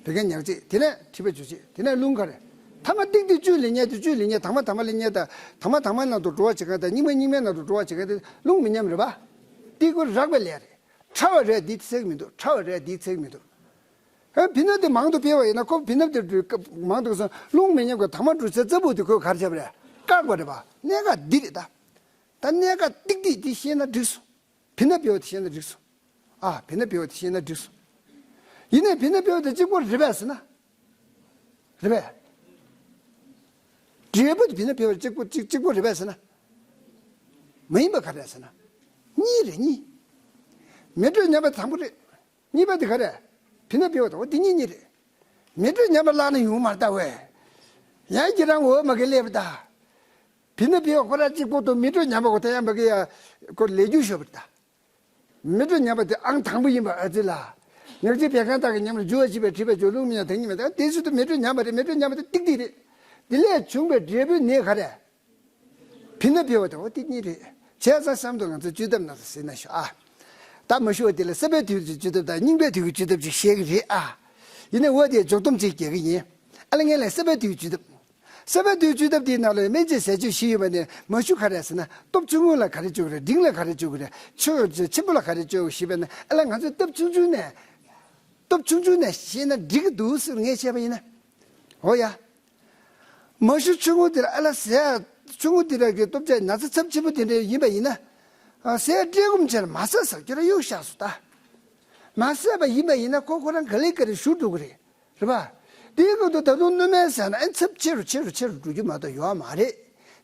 བད་ཀན་ཉག་གཅིག་དེ་ནས་མཁྲིས་པ་འཇུ་བྱེད་དེ་ནས་རླུང་ག་རེ། ཐ་མ་ཏིག་ཏིག་བཅུད་ལེན་མཁན་དེ་བཅུད་ལེན་མཁན་དྭངས་མ་དྭངས་མ་ལེན་མཁན་དང་དྭངས་མ་དྭངས་མ་ནང་དུ་འགྲོ་བ་བྱེད་མཁན་དང་སྙིགས་མ་སྙིགས་མའི་ནང་དུ་འགྲོ་བ་བྱེད་མཁན་དེ་རླུང་མི་ཉམས་རེད་པ། ཏིག་ཀུ་རགས་པའི་ལས་རེད། ཕྲ་བ་རེད་འདི་ཚེག་མི་འདུག་ཕྲ་བ་རེད་འདི་ཚེག་མི་འདུག་ཨ་བི་ནབ་དེ་མང་དུ་སྤེལ་བ་ཡིན་ན་ཁོ་བི་ནབ་དེ་མང་དུ་སོང་རླུང་མི་ཉམས་ཀྱི་དྭངས་མ་འགྲོ་ས་རྩ་བུ་དེ་ཁོས་ག་རེ་བྱས་པ་རེད། བཀག་པ་རེད་པ། གནད་འགག་འདི་རེད་ད། ད་གནད་འགག་ཏིག་ཏིག་དེ་ཤེས་ན་འགྲིག་སོང་། བི་ནབ་སྤེལ་བ་དེ་ཤེས་ན་འགྲིག་སོང་། ཨ་བི་ནབ་སྤེལ་བ་དེ་ཤེས་ན་འགྲིག་སོང་། ཡིན་ནའི་བི་ནབ་སྤེལ་བ་དེ་གཅིག་པོ་རེད་པས་ཟེར་ན། རེད་པས། འབྲས་བུ་དེ་བི་ནབ་སྤེལ་བ་གཅིག་པོ་གཅིག་གཅིག་པོ་རེད་པས་ཟེར་ན། མ་ཡིན་པ་ག་རེ་རེད་ཟེར་ན། གཉིས་རེད་གཉིས། མེ་དྲོད་ཉམས་པ་དང་པོ་རེད། གཉིས་པ་དེ་ག་རེ། བི་ནབ་སྤེལ་བ་དང་འོ་དེ་གཉིས་གཉིས་རེད། མེ་དྲོད་ཉམས་པ་བརླག་ན་ཡོང་མ་རེད་ད་ཝེ། ཡང་ཁྱེད་རང་འོ་མ་གི་སླེབས་ད། བི་ནབ་སྤེལ་བ་ཁོ་རང་གཅིག་པོ་དང་མེ་དྲོད་ཉམས་པ་ཁོ་ད་ཡང་མ་གི་ཡ། ཁོ་ལས་རྒྱུ་ཤོར་བ་རེད་ད། མེ་དྲོད་ཉམས་པ་དེ་ཨང་དང་པོ་ཡིན་པ་ཨ་ཙི་ལ། ཉག་གཅིག་བད་ཀན་དག་གི་ཉམས་ལ་རྒྱུ་བ་བྱིས་པའི་མཁྲིས་པའི་སྦྱོར་རླུང་མི་ཉམས་དེ་ཉིད་མེད་ད་དེ་སུ་དུ་མེ་དྲོད་ཉམས་པ་རེད། མེ་དྲོད་ཉམས་པ་དེ་ཏིག་ཏིག་རེད། དེ་ལས་བྱུང་བའི་འབྲས་བུའི་ནད་ག་རེ། བི་ནབ་སྤེལ་བ་དང་འོ་དེ་གཉིས་རེད། བྱས་ཙང་གཤམ་དུ་ང་ཚོ་བཅོས་ཐབས་ནང་དུ་གཟིགས་ན་ཤོག་ཨ། ད་མ་ཞུ་བ་དེ་ལ་སྲེད་པའི་དུས་ཀྱི་བཅོས་ཐབས་དང་རྙིང་པའི་དུས་ཀྱི་བཅོས་ཐབས་ཅིག་བཤད་ཀྱི་རེད་ཨ། ཡིན་ནའི་འོ་དེ་འཇོག་སྡོམ་ཅིག་རྒྱག་གི་ཡིན། ཨ་ལ་ངས་ལས་སྲེད་པའི་དུས་ཀྱི་བཅོས་ཐབས། སྲེད་པའི་དུས་བཅོས་ཐབས་དེའི་ནང་ལ་སྨན་དཔྱད་ཟས་སྤྱོད་བཞི་ཡོད་པ་ནས་མ་ཞུ་ག་རེ་ཟེར་ན་སྟོབས་ཆུང་ངུ་ལ་ག་རེ་བཅོས་ཀྱི་རེད། འབྲིང་ལ་ག་རེ་བཅོས་ཀྱི་རེད། ཆུ་ཆེན་པོ་ལ་ག་རེ་བཅོས་ཀྱི་ཞེས་པས་ན་ཨ་ལ་ང་ཚོས་སྟོབས་ཆུང་ཆུང་ནས། སྟོབས་ཆུང་ཆུང་ནས་ཤེས་ན་འགྲིག་གི་འདུག་ཟེར་ངས་བཤད་པ་ཡིན་ན། འོ་ཡ། མ་ཞུ་ཆུང་ངུ་དེར་ཨ་ལ་ཟས་ཆུང་ངུ་དེ་ར་གི་སྟོབས་ཆ་ན་ཚ་ཚབས་ཆེན་པོ་དེ་འདྲ་ཡིན་པ་ཡིན་ན། ཟས་བཀྲེས་སྐོམ་ཆེར་མ་ཟ་ཟེར་ཁྱོད་རང་གཡུག་བཞག་སོང་ད། མ་ཟས་པ་ཡིན་པ་ཡིན་ན་ཁོ་ཁོ་རང་ག་ལེ་ག་ལེ་ཞུ་འགྲོ་གི་རེད། རེད་པ། དེའི་སྐབས་དུ་ད་དུང་གནོད་མེད་ཟས་ན་ཨེ་ཚབས་ཆེ་རུ་ཆེ་རུ་ཆེ་རུ་འགྲོ་རྒྱུ་མ་གཏོགས་ཡོད་མ་རེད། བྱས་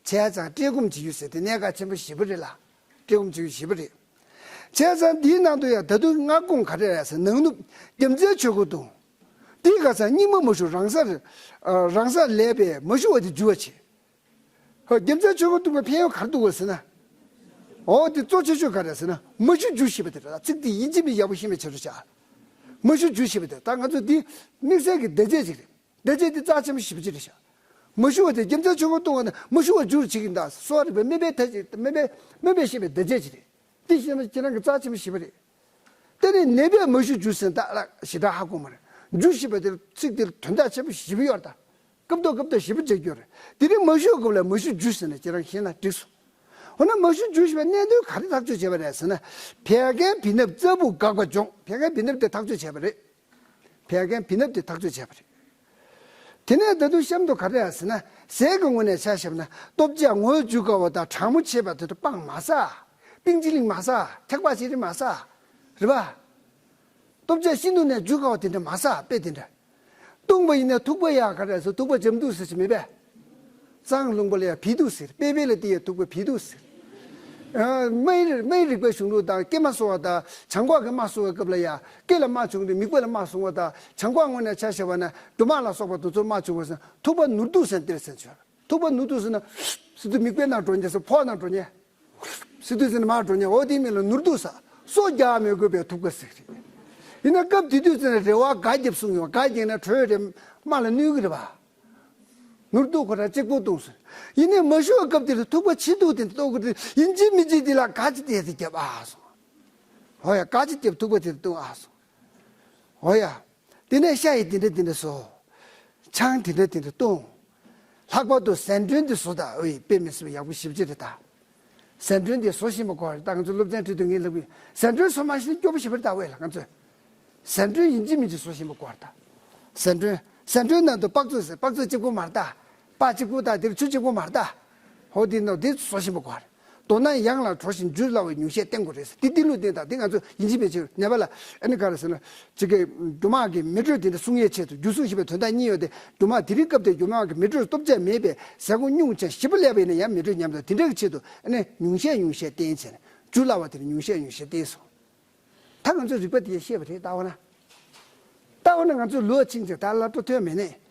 ཙང་བཀྲེས་སྐོམ་བྱེད་རྒྱུ་ཟེར་དེ་གནད་འགག་ཆེན་པོ་ཞེ་པོ་རེད་ལ། བཀྲེས་སྐོམ་བྱེད་རྒྱུ་ཞེ་པོ་རེད། བྱས་ཙང་འདིའི་ནང་དུ་ཡང་ད་དུང་སྔ་དགོང་ག་རེ་རེད་ཟེར་ནང་ནུབ་རྒྱུ་མཚན་ཆོས་སྐུ་དང་། དེའི་ཁ་སང་སྙིགས་མ་མ་ཞུ་རང་སར། རང་སར་ལས་པས་མ་ཞུ་བ་དེ་འཇུ་བ་བྱེད། ཧོ་རྒྱུ་མཚན་ཆོས་སྐུ་གཏོང་བའི་ཕན་ཡོན་ག་རེ་འདུག་གོ་ཟེར་ན། འོ་དེ་གཙོ་ཆེ་ཤོས་ག་རེ་ཟེར་ན་མ་ཞུ་འཇུ་ཞེས་པ་དེ་རེད། ཚིག་དེ་ཡིན་གཅིག་མིན་ཡག་པོ་ཤེས་པའི་ཆེད་དུ་བྱ། མ་ཞུ་འཇུ་ཞེས་པ་དེ་ད་ང་ཚོ་འདི་དམིགས་བསལ་གྱི་བརྡ་ཆད་ཅིག་རེད། བརྡ་ཆད་དེ་རྩ་ཆེན་པོ་ཞེ་པོ་ཅིག་རེད་ཤག་མ་ཞུ་བ་དེ་རྒྱུ་མཚན་ཆོས་སྐུ་གཏོང་བ་ནི་མ་ཞུ་བ་འཇུ་རུ་བྱེད་ཀྱི་འདུག་གསོ་བ་རིག་པའི་སྨན་པའི་ཐ་ཚིག་སྨན་པའི་སྨན་པས་བཤད་པའི་བརྡ་ཆད་ཅིག་རེད། དེ་བཤད་ན་ཁྱེད་རང་གི་རྩ་ཆེན་པོ་ཞེ་པོ་རེད། དེ་ནས་ནད་པས་མ་ཞུ་འཇུ་ཟེར་ད་ལ་ཞེ་དྲག་ཧ་གོ་མ་རེད། འཇུ་ཞེས་པ་དེར་ཚིག་དེར་དོན་དག་ཆེན་པོ་ཞེ་པོ་ཡོད་རེད་ད། སྐབས་ཐོག་སྐབས་ཐོག་ཞེ་པོ་བྱེད་རྒྱུ་རེད། དེ་རིང་མ་ཞུ་སྐབས་ལ་མ་ཞུ་འཇུ་ཟེར་ནས་ཁྱེད་རང་ཤེས་ན་འགྲིག་སོང་། འོ་ན་མ་ཞུ་འཇུ་ཞེས་པའི་གནད་དོན་ག་རེ་ཐག་གཅོད་བྱས་པ་རེད་ཟེར་ན། བད་ཀན་བི་ནབ་རྩ་བུ་འགག་པ་སྦྱོང་། བད་ཀན་བི་ནབ་དེ་ཐག་གཅོད་བྱས་པ་རེད། བད་ཀན་བི་ནབ་དེ་ཐག་གཅོད་བྱས་པ་རེད། དེ་ནས་ད་དུང་གཤམ་དུ་ག་རེ་ཡང་ཟེར་ན་ཟས་ཀྱི་ངོས་ནས་ཆ་བཞག་ན་སྟོབས་ཆེ་ངོས་འཇུ་དཀའ་བ་དང་གྲང་མོ་ཆེ་བ་དེ་ཚོ་སྤང་མ་ཟ། སྤང་ཅི་ལིང་མ་ཟ། ཐེག་པ་ཅི་ལིང་མ་ཟ། རེད་པ། སྟོབས་ཆེ་ཤིན་ཏུ་ནས་འཇུ་དཀའ་བ་དེ་འདྲ་མ་ཟ་དཔེ་དེ་འདྲ། བཏུང་བ་ཡིན་ན་ཐུག་པ་ཡག་ག་རེ་ཟེར་ཐུག་པ་འཇམ་འདུག་ཟེར་གྱི་མེད་པས། གཙང་ལུང་པ་ལ་ཡང་བི་འདུག་ཟེར། པེ་པེ་ལ་དེ་ཡང་ཐུག་པ་བི་འདུག་ཟེར། སྨན་སྨན་རིག་པའི་གཞུང་ལུགས་དང་སྐེ་མ་གསོ་བ་དང་བྱང་ཁོག་གི་རྨ་གསོ་བའི་སྐབས་ལ་ཡང་སྐེ་ལ་རྨ་བྱུང་སྟེ་མིད་པ་ལ་རྨ་བྱུང་བ་དང་བྱང་ཁོག་ངོས་ནས་ཆ་བཞག་པ་ན་འབྲུ་མར་ལ་སོགས་པ་དེ་ཚོར་རྨ་བྱུང་བ་ཟེར་ཐུག་པ་ནོར་འདུག་ཟེར་དེར་ཟེར་ཆོག་ཐུག་པ་ནོར་འདུག་ཟེར་ན་སི་ཏུ་མིད་པའི་ནང་འགྲོ་ཉེ་ཟེར་ཕོག་ནང་འགྲོ་ཉེ། སི་ཏུ་ཟེར་ནས་མར་འགྲོ་ཉེ་འོ་དེ་མིན་ལ་ནོར་འདུག་ཟ། སོ་རྒྱག་མི་དགོས་པའི་ཐུག་པ་ཟེར་རེད། ཡིན་ན་སྐབས་དེ་དུས་ཟེར་ན་རེ་བ་ག་རྒྱབ་གསུངས་ཡོང་ག་རྒྱག་ན་དྲོད་རེ་རྨ་ལ་གནོད་གི་རེད་པ། ནོར་འདུག་ཁོ་རང་གཅིག་པོ་བཏུང་ཟེར། ཡིན་ནའི་མ་ཞུ་བའི་སྐབས་དེར་ཐུག་པ་ཆེ་འདུག་དེ་ལྟོ་གི་ཡིན་གཅིག་མིན་གཅིག་དེ་ལ་ག་ཅི་དེ་དེ་རྒྱབ་ཨ་སོང་། ཧོ་ཡ་ག་ཅི་རྒྱབ་ཐུག་པ་དེ་བཏུང་ཨ་སོང་། ཧོ་ཡ། དེ་ནས་ཤ་ཡི་དེ་འདྲ་དེ་འདྲ་བཟོ། ཆང་དེ་འདྲ་དེ་འདྲ་བཏུང་། ལྷག་པར་དུ་ཟན་གྲོན་དེ་བཟོ་དང་ཨོ་ཡི་དཔེ་མི་སྲིད་པ་ཡག་པོ་ཞེ་པོ་ཅིག་རེད་ད། ཟན་གྲོན་དེ་བཟོ་ཤེས་པ་དགོས་རེད་ད། ང་ཚོ་སློབ་ཚན་ཁྲོད་དུ་ངས་ལབ་གི་ཟན་གྲོན་བཟོ་མ་ཤེས་ན་སྐྱོ་པོ་ཞེ་པོ་རེད་ད་ཝེ་ལ་ང་ཚོས། ཟན་གྲོན་ཡིན་གཅིག་མིན་གཅིག་བཟོ་ཤེས་པ་དགོས་རེད་ད། ཟན་གྲོན་ཟན་གྲོན་ནང་དུ་པགས་བཙོས་ཟེར་པགས་བཙོས་གཅིག་པོ་མ་རེད་ད། པགས་གཅིག་པོ་དང་དེར་ཆུ་གཅིག་པོ་མ་རེད་ད། ཧོ་དེ་ནོ་དེ་བཟོ་ཤེས་པ་དགོས་རེད། མདོར་ན་ཡང་ལ་དྲོ་ཞིང་འཇུ་སླ་བའི་ཉུང་ཤས་བསྟེན་དགོས་རེད་ཟེར། དེ་དེ་ལུགས་བསྟེན་དང་དེ་ང་ཚོ་ཡིན་གཅིག་མིན་གཅིག་ནད་པ་ལ་ཨ་ནི་ག་རེ་ཟེར་ན་ཅིག་གི་འབྲུ་མར་གྱི་མེ་དྲོད་དེ་འདྲ་སྲུང་ཡས་ཆེད་དུ་རྒྱུ་གསུང་ཞེས་པའི་དོན་དག་གཉིས་ཡོད་དེ། འབྲུ་མར་དེ་རིང་སྐབས་དེར་འབྲུ་མར་གྱི་མེ་དྲོད་སྟོབས་ཆེ་མེད་པས་ཟས་གོ་སྙུང་ཆེན་ཞིབ་པོ་ལས་པ་ཡིན་ན་ཡང་མེ་དྲོད་ཉམས་དང་དེ་འདྲ་གི་ཆེད་དུ་ཨ་ནི་ཉུང་ཤས་ཉུང་ཤས་བསྟེན་བྱས་ནས་འཇུ་སླ་བ་དེ་ནི་ཉུང་ཤས་ཉུང་ཤས་བསྟེན་སོང་། ད་ང་ཚོས་རིག་པ་དེ་ཤེས་པ་རེད་ལྟ་བ་ན། ལྟ་བ་ན་ང་ཚོས་ལོ་ཆིང་ཆིང་ད་སླར་གྲོ་ཐོན་མེད་ནས།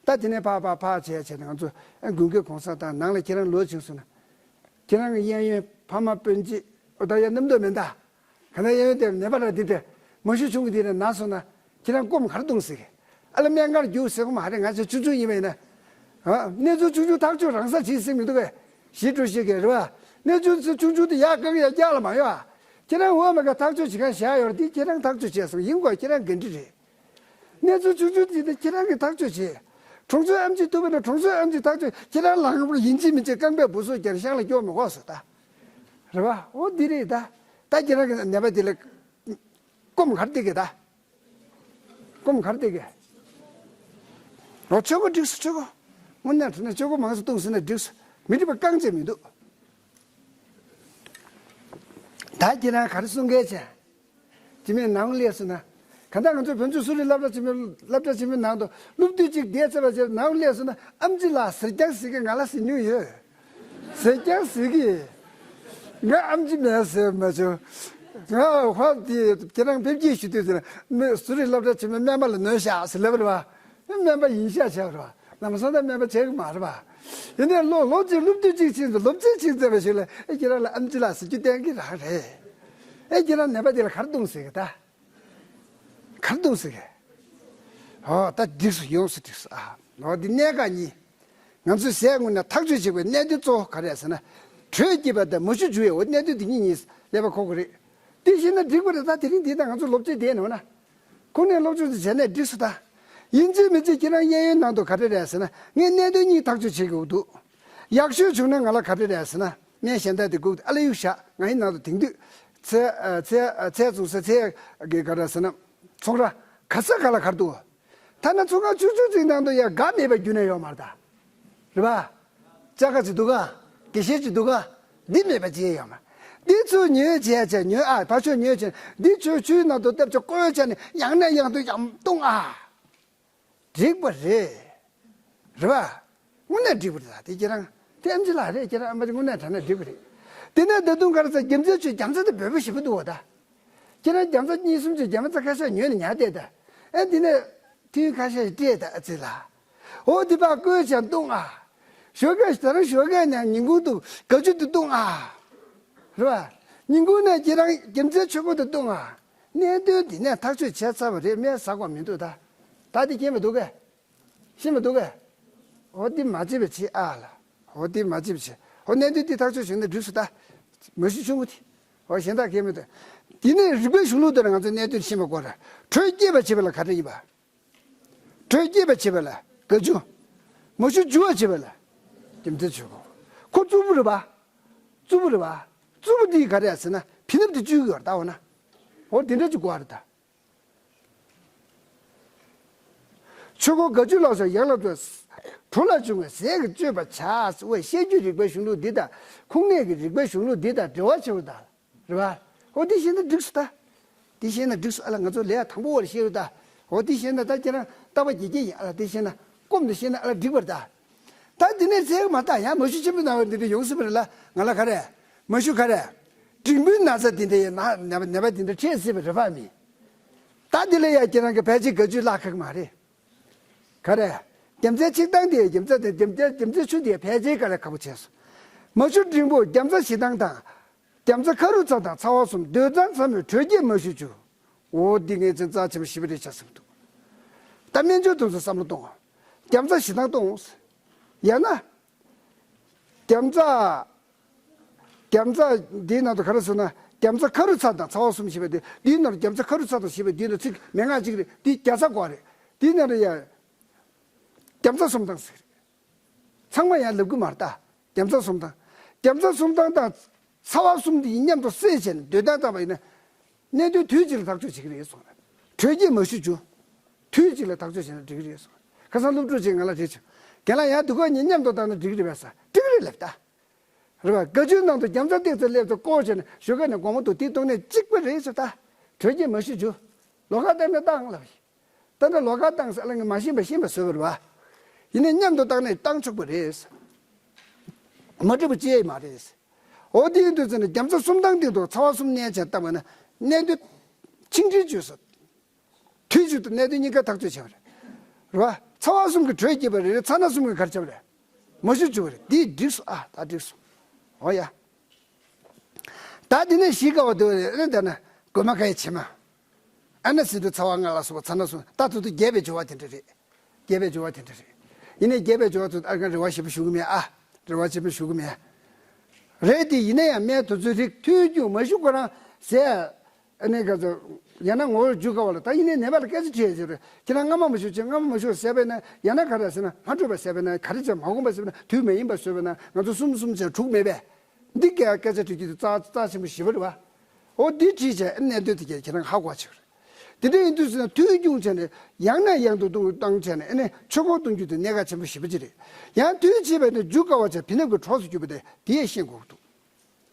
ད་དེ་ནས་ཕར་ཕར་ཕར་བྱས་བྱས་ནས་ང་ཚོ་ཨ་དགུན་ཁའི་གུང་སེང་དང་ནང་ལ་ཁྱེད་རང་ལོ་ཆིང་སོང་ན། ཁྱེད་རང་གི་གཡས་གཡོན་ཕ་མ་སྤུན་མཆེད་ཨོ་ད་ཡ་རྣམ་རྟོག་མེད་ད། ག་ན་གཡས་གཡོན་དེ་ནད་པ་ར་འདི་དེ་མ་ཤི་ཆུང་གི་དེ་ནས་ན་སོང་ན་ཁྱེད་རང་སྐོམ་གར་གཏོང་ཟེར་གི། ཨ་ལ་སྨན་ཁང་རྒྱུགས་ཟེར་གི་མ་རེད། ང་ཚོ་ཆུང་ཆུང་ཡིན་པ་ཡིན་ན། ཨ་གནས་ཚུལ་ཆུང་ཆུང་ཐག་གཅོད་རང་ས་བྱེད་སྲིད་མི་འདུག་གས། ཞི་འགྲོ་ཤེས་གི་རེད་བ། གནས་ཚུལ་ཆུང་ཆུང་དེ་ཡག་ག་གི་ཡ་རྒྱག་ལ་མ་ཡོད་ཨ། ཁྱེད་རང་འོ་མ་ག་ཐག་གཅོད་བྱེད་མཁན་བཞག་ཡོད་རེད་དེ་ཁྱེད་རང་ཐག་གཅོད་བྱས་སོང་ཡིན་དགོས་ཁྱེད་རང་འགན་འཁྲི་རེད། གནས་ཚུལ་ཆུང་ཆུང་དེ་ནི་ཁྱེད་རང་གིས་ཐག་གཅོད་བྱེད། གྲོང་ཚོའི་ཨེམ་ཆི་ཐུབ་པ་ན་གྲོང་ཚོའི་ཨེམ་ཆི་ཐག་གཅོད་ཁྱེད་རང་ལངས་པ་ཡིན་གཅིག་མིན་གཅིག་རྐང་པས་འབུ་སོགས་རྒྱར་ཤང་ལ་སྐྱོར་མི་དགོས་སོ་ད། རེད་བ། འོ་འདི་རེད་ད། ད་ཁྱེད་རང་གི་ནད་པ་དེ་ལ་སྐོམ་གར་སྟེར་གི་ད། སྐོམ་ག་རེ་བསྡད་གི། འོ་ཆོས་གོས་འགྲིགས་སོ་ཆོས་གོས། དངོས་གནས་དྲང་གནས་ཆོས་གོས་མང་ཙམ་བཏུང་ཟིན་ན་འགྲིགས་སོ། མི་འགྲིག་པ་རྐང་གཅིག་མི་འདུག་ད་ཁྱེད་རང་ག་རེ་གསུང་གལ་ཆེ། སྤྱི་མེད་ནང་སླེབས་སོང་ན། གང་ལྟར་ང་ཚོའི་བོད་ཕྲུག་གསོ་རིག་སློབ་གྲྭ་ཆེན་མོའི་སློབ་གྲྭ་ཆེན་མོའི་ནང་དུ་སློབ་དུས་གཅིག་བསྡད་ཚར་བ་ཞིག་ནང་སླེབས་སོང་ན། ཨེམ་ཆི་ལགས་ཟེར་རྐྱང་ཟེར་གི། ང་ལ་ཟེར་མྱོང་ཡོད། ཟེར་རྐྱང་ཟེར་གི། ང་ཨེམ་ཆི་མེད་ཟེར་མ་བྱུང་། ང་ཧོབ་དེ་ཁྱེད་རང་ཕེབས་སྐྱེལ་ཞུ་དུས་ཟེར་ན། གསོ་རིག་སློབ་གྲྭ་ཆེན་མོའི་སྨན་པ་ལ་ནོར་ཤག་ཟེར་ལབ་པ་རེད་བ། སྨན་པ་ཡིན་ཤག་བྱས་པ་རེད་བ། ལམ་སང་ད་སྨན་པ་བྱེད་གི་མ་རེད་བ། ཡིན་ནའི་ལོ་ལོ་གཅིག་སློབ་དུས་གཅིག་ཕྱིན་ཚེ། སློབ་ཚན་ཕྱིན་ཚར་བའི་ཤུལ་ལ་ཨེ་ཁྱེད་རང་ལ་ཨེམ་ཆི་ལགས་ཟེར་རྒྱུ་གཏན་གྱི་རང་རེད། ཨེ་ཁྱེད་རང་ནད་པ་དེ་ལ་ག་རེ་བཏུང་ཟེར་གི་ད། ག་རེ་བཏུང་ཟེར་གི། ཨོ་ད་འགྲིགས་སོ། ཡོངས་སུ་འགྲིགས་སོ། ཨ་ཨོ་འདི་གནད་འགག་གཉིས། ང་ཚོས་ཟས་ངོས་ནས་ཐག་གཅོད་བྱེད་དགོས་གནད་དོན་གཙོ་བོ་ག་རེ་རེད་ཟེར་ན། དྲོད་སྐྱེས་པ་དང་མ་ཞུ་འཇུ་ཡས། འོ་གནད་དོན་འདི་གཉིས་གཉིས་ཀླད་པ་འཁོར་གི་རེད། དེ་བྱས་ན་འགྲིག་པ་རེད། ད་དེ་རིང་འདི་ད་ང་ཚོ་སློབ་ཚན་དེ་ནོར་ན། ཁོང་ནས་སློབ་སྦྱོང་དེ་བྱས་ནས་འགྲིགས་སོ་ད། ཡིན་གཅིག་མིན་གཅིག་ཁྱེད་རང་གཡས་གཡོན་ནང་དུ་ག་རེ་རེད་ཟེར་ན། ངས་གནད་དོན་གཉིས་ཐག་གཅོད་བྱེད་དགོས་འདུག་ཡག་ཤོས་བྱུང་ན་ང་ལ་ག་རེ་རེད་ཟེར་ན། སྨན་གཞན་དག་དེ་སྒུག་ཨ་ལ་གཡུག་བཞག་ང་ཡི་ནང་དུ་དེང་དུས་ཚལ་ཚལ་ཚལ་བཙོང་ས། ཚལ་གི་ག་རེ་ཟེར་ན། ཚོང་ར་ག་ས་ག་ལ་ག་རེ་འདུག་ཐ་ན་ཚོང་ཁང་ཆུང་ཆུང་ཅིག་ནང་དུ་ཡང་དགའ་མེད་པ་རྒྱུ་ནས་ཡོད་མ་རེད་ད། རེད་པ། ལྕགས་ཁ་ཅིག་འདུག་ག་དགེ་བཤེས་ཅིག་འདུག་ག་འདི་མེད་པ་ཅི་ཡང་ཡོད་མ་རེད། འདི་ཚོ་ཉོས་བྱས་བྱས། ཉོས་ཨ་ཕར་ཕྱོགས་ཉོས་བྱས། འདི་ཆུ་ཆུའི་ནང་དུ་བཏབ་བྱས་བསྐོལ་བྱས་ནས་ཡང་ནས་ཡང་དུ་ཡང་བཏུང་ཨ། འགྲིག་པ་རེད། རེད་པ། དངོས་གནས་འགྲིག་པ་རེད། ད་དེ་ཁྱེད་རང་དེ་ཨེམ་ཆི་ལགས་རེད། ཁྱེད་རང་ཨ་མ་དེ་དངོས་གནས་དྲང་གནས་འགྲིག་པ་རེད། དེ་ནས་ད་དུང་ག་རེ་ཟེར། རྒྱུ་མཚན་ཆུ་རྒྱུ་མཚན་དེ་འབོལ་པོ་ཞེ་པོ་འདུག་བ་ད། ཁྱེད་རང་རྒྱུ་མཚན་གཉིས་གསུམ་ཅིག་རྒྱུ་མཚན་ཁ་ཤས་ཉོས་ནས་ཉར་བསྡད་ད། ཨེ་འདི་ནས་ཐུན་ཁ་ཤས་ཤིག་སྤྲད་ད་ཨ་ཙི་ལ། འོ་འདི་ཕར་བསྐོལ་བྱས་བཏུང་ཨ། ཞོགས་ཀས་ད་རུང་ཞོགས་ཀས་ནས་ཉིན་གུང་དུ་དགའ་ཆུ་དེ་བཏུང་ཨ། རེད་པ། ཉིན་གུང་ནས་ཁྱེད་རང་རྒྱུ་མཚན་ཆུ་ཁོལ་དེ་བཏུང་ཨ། གནད་དོན་འདི་ནས་ཐག་གཅོད་བྱས་ཚར་བ་རེད། སྨན་ཟ་དགོས་མི་འདུག་ད། ད་འདི་མཁྱེན་པ་འདུག་གས། ཤེས་པ་འདུག་གས། འོ་འདི་མ་བྱེད་པ་བྱེད་ཨ་ལ། འོ་འདི་མ་བྱེད་པ་བྱེད། འོ་གནད་དོན་འདི་ཐག་གཅོད་བྱུང་ན་འགྲིགས་སོ་ད། མ་ཞུ་ཆུང་ངུ་དེ། འོ་གཞན་དག་མཁྱེན་མི་འདུག་དེ་ནས་རིག་པའི་གཞུང་ལུགས་ལྟར་ང་ཚོ་གནད་དོན་ཤེས་པ་དགོས་ར། དྲོད་སྐྱེད་པ་བྱེད་པ་ལ་ག་རེ་ཡིན་པ། དྲོད་སྐྱེད་པ་བྱེད་པ་ལ་དགའ་ཆུ། མ་ཞུ་འཇུ་བ་བྱེད་པ་ལ་རྒྱུ་མཚན་ཆུ་གོ། ཁོ་རྩུབ་པོ་རེད་པ། རྩུབ་པོ་རེད་པ། རྩུབ་པོ་འདི་ག་རེ་ཡ་ཟེར་ན་བི་ནབ་དེ་བཅུག་གི་ཡོད་རེད་ད། འོ་ན། འོ་དེ་འདྲ་ཅིག་དགོས་རེད་ད། ཆུ་ཁོལ་དགའ་ཆུ་ལ་སོགས་ཡན་ལག་ཏུ། དྲོད་ལ་བྱུང་བའི་ཟས་ཀྱི་སྤྱོད་པ་བྱ། འོ་བཤད་རྒྱུད་རིག་པའི་གཞུང་ལུགས་འདི་དང་། ཁུངས་སྣེ་གི་རིག་པའི་གཞུང་ལུགས་འདི་དང་འབྲེལ་བ་ཆེ་བ་དང་། རེད་པ། འོ་འདི་ཤེས་ན་འགྲིགས་སོ་ད། འདི་ཤེས་ན་འགྲིགས་སོ་ཨ་ལ། ང་ཚོ་ལས་ཡ་དང་པོ་བར་ཤེས་རུ་ད། འོ་འདི་ཤེས་ན་ད་ཁྱེད་རང་རྟག་པ་དགེ་རྒན་ཡིན་ཨ་ལ། འདི་ཤེས་ན་སྐོམ་དུ་ཤེས་ན་ཨ་ལ་འགྲིག་པར་ད། ད་འདི་ནས་ཚེ་མ་ད་ཡང་མ་ཞུ་ཆེན་པོ་ན་བ་འདི་འདྲ་ཡོང་སྲིད་པ་རེད་ལ། ང་ལ་ག་རེ། མ་ཞུ་ག་རེ། འབྲིང་པོའི་ན་ཚ་འདི་འདྲ་ཡིན་ན་ནད་པ་འདི་འདྲ་འཕྲད་སྲིད་པ་རེད་པ་མི། ད་འདི་ལ་ཡ་ཁྱེད་རང་གི་ཕལ་ཆེར་དགའ་བཅུ་བརླག་ཁག་མ་རེད། ག་རེ། རྒྱུ་མཚན་ཆིག་སྟངས་དེ་རྒྱུ་མཚན་དེ་རྒྱུ་མཚན་རྒྱུ་མཚན་ཆུ་དེ་ཕལ་ཆེར་ག་ལ་ཁག་པོ་བྱས་སོང་། མ་ཞུ་འབྲིང་པོ་རྒྱུ་མཚན་བཞི་སྟངས་དང་། རྒྱུ་མཚན་ཁ་རུ་ཚ་དང་ཚ་བ་གསུམ། སྡོད་གཙང་ཚ་མོའི་དྲོད་སྐྱེད་མ་ཞུ་བཅུ། འོ་འདི་ངས་ཚན་རྩ་ཆེན་པོ་ཞིབ་པ་རེ་ཆ་སེམས་འདུག་ད་སྨན་བཅོས་དུ་ཚོ་བསམ་བློ་གཏོང་། རྒྱུ་མཚན་བཞི་སྟངས་གཏོང་། ཡང་ན། རྒྱུ་མཚན། རྒྱུ་མཚན་འདིའི་ནང་དུ་ག་རེ་ཟེར་ན། རྒྱུ་མཚན་ཁ་རུ་ཚ་དང་ཚ་བ་གསུམ་ཞེས་པ་དེ། འདིའི་ནང་རྒྱུ་མཚན་ཁ་རུ་ཚ་དང་ཞེས་པ་འདིའི་ནང་ཚིག་མན་ངག་གཅིག་རེད། འདི་རྒྱ་ཚ་དགོས་རེད། འདིའི་ནང་རེ་ཡ། རྒྱུ་མཚན་གསུམ་དང་ཟེར། ཚང་མ་ཡང་ལབ་གི་མ་རེད་ད། རྒྱུ་མཚན་གསུམ་དང་། རྒྱུ་མཚན་གསུམ་དང་དང་། ཚ་བ་གསུམ་འདི་མཉམ་དུ་བསྲེས་བྱས་ནས་འདོད་སྟངས་བཏང་བ་ཡིན་ན། གནད་དོན་དུས་གཅིག་ལ་ཐག་གཅོད་བྱེད་ཀྱི་རེད་གསུངས། དྲོད་སྐྱེད་མ་ཞུ་རྒྱུ། དུས་གཅིག་ལ་ཐག་གཅོད་བྱས་ན་འགྲིག་གི་རེད་གསུངས། ཁ་སང་སློབ་ཕྲུག་ཅིག་ང་ལ་དྲིས་བྱུང་། རྒན་ལགས་ཡང་འདི་གོ་གཉིས་མཉམ་དུ་བཏང་ན་འགྲིག་གི་རེད་པས་ཟེར། འགྲིག་གི་རེད་ལབ་ད། རེད་པ། དགའ་ཆུའི་ནང་དུ་རྒྱུ་མཚན་ཏོག་ཙམ་སླེབས་ཚེ་བསྐོལ་བྱས་ནས་ཞོགས་ཀས་ནས་དགོང་མོ་དུ་དེ་བཏུང་ནས་གཅིག་པ་རེད་ཟེར་ད། དྲོད་སྐྱེད་མ་ཞུ་རྒྱུ། ལོགས་ཀ་བཏང་ན་བཏང་ལབ་ཡིན། ད་ལྟ་ལོགས་ཀ་བཏང་ཟེར་ལ་ངས་མ་ཤེས་པ་ཤེས་པ་བཟོས་པ་རེད་པ། ཡིན་ནའི་མཉམ་དུ་བཏང་ནས་བཏང་ཆོག་པ་རེད། མ་འགྲིག་པ་ཅི་ཡང་མ་རེད། འོ་དེ་ཡིན་དུས་ཙམ་ནས་རྒྱུ་མཚན་གསུམ་དང་སྟེང་དུ་ཚ་བ་གསུམ་བསྣན་བྱས་བཏང་བ་ན་གནད་དོན་ཆིག་སྒྲིལ་བྱོས་སོ། དུས་གཅིག་ཏུ་གནད་དོན་གཉིས་ཀ་ཐག་གཅོད་བྱས་པ་རེད། རེད་པ། ཚ་བ་གསུམ་གྱི་དྲོད་སྐྱེད་པ་རེད། ཚ་ན་གསུམ་གྱི་ག་རེ་བྱས་པ་རེད། མ་ཞུ་བཅུག་པ་རེད། འདི་འགྲིག་སོང་། ཨ་ད་འགྲིག་སོང་། འོ་ཡ། ད་འདི་ནས་ཞིག་དགའ་བ་འདུག་རེད། ཨ་ནི་ད་ན་གོ་མ་ཁ་ཡི་ཕྱི་མ། ཨ་ན་སི་དུ་ཚ་བ་ལྔ་ལ་སོགས་པ་ཚ་ན་གསུམ། ད་དུ་དུ་རྒྱས་པའི་སྦྱོར་བ་དེ་འདྲ་རེད། རྒྱས་པའི་སྦྱོར་བ་དེ་འདྲ་རེད། ཡིན་ནའི་རྒྱས་པའི་སྦྱོར་བ་དུ་ཨ་ཁ་རེ་བ་ཞིབ་པོ་ཞུ་གི་མེད་ཨ། རེ་བ་ཞིབ་པོ་ཞུ་གི་མེད། རེད་དེ་ཡིན་ན་ཡང་སྨན་དུ་ཚོད་རིགས་ཐོས་རྒྱུ་མ་ཞུ་ཁོ་རང་ཟས། ཨ་ནི་ག་ཚོད། ཡང་ན་ངོ་བོ་རྒྱུ་དགའ་བ་ལ་ད་ཡིན་ནའི་ནད་པ་ལ་སྐད་ཆ་དྲིས་ཡོད་རེད། ཁྱེད་རང་སྔ་མ་མ་ཞུ་ཅིག་སྔ་མ་མ་ཞུ་ཟས་པས་ན་ཡང་ན་ག་རེ་ཟེར་ན་མ་འཕྲོད་པ་ཟས་པས་ན་ག་རེ་བྱས་མ་འོངས་པ་ཟས་པས་ན་དུས་མ་ཡིན་པ་ཟོས་པས་ན་ང་ཚོ་གསུམ་གསུམ་བྱས་དྲུག་མེད་པས། འདི་སྐད་སྐད་ཆ་དྲི་རྒྱུ་དེ་རྩ་རྩ་ཆེན་པོ་ཞེ་པོ་རེད་བ། འོ་འདི་དྲིས་བྱས་ཨ་གནད་དོན་དེ་གས་ཁྱེད་རང་ཧ་གོ་བ་ཆེ་བ་རེད། དེ་འདྲ་ཡིན་དུས་ཟེར་ན་དུས་རྒྱུན་བྱས་ནས་ཡང་ནས་ཡང་དུ་གཏོང་བཏང་བྱས་ནས་ཨ་ནི་ཆོས་འཁོར་གཏོང་རྒྱུ་དེ་གནད་འགག་ཆེན་པོ་ཞེ་པོ་ཅིག་རེད། ཡང་དུས་ཕྱིས་པ་ནི་རྒྱུ་དཀའ་བ་བྱས་བི་ནབ་ཀྱི་གྲོགས་སུ་གྱུར་པ་དེ་དེ་ཡང་ཤེས་དགོས་འདུག་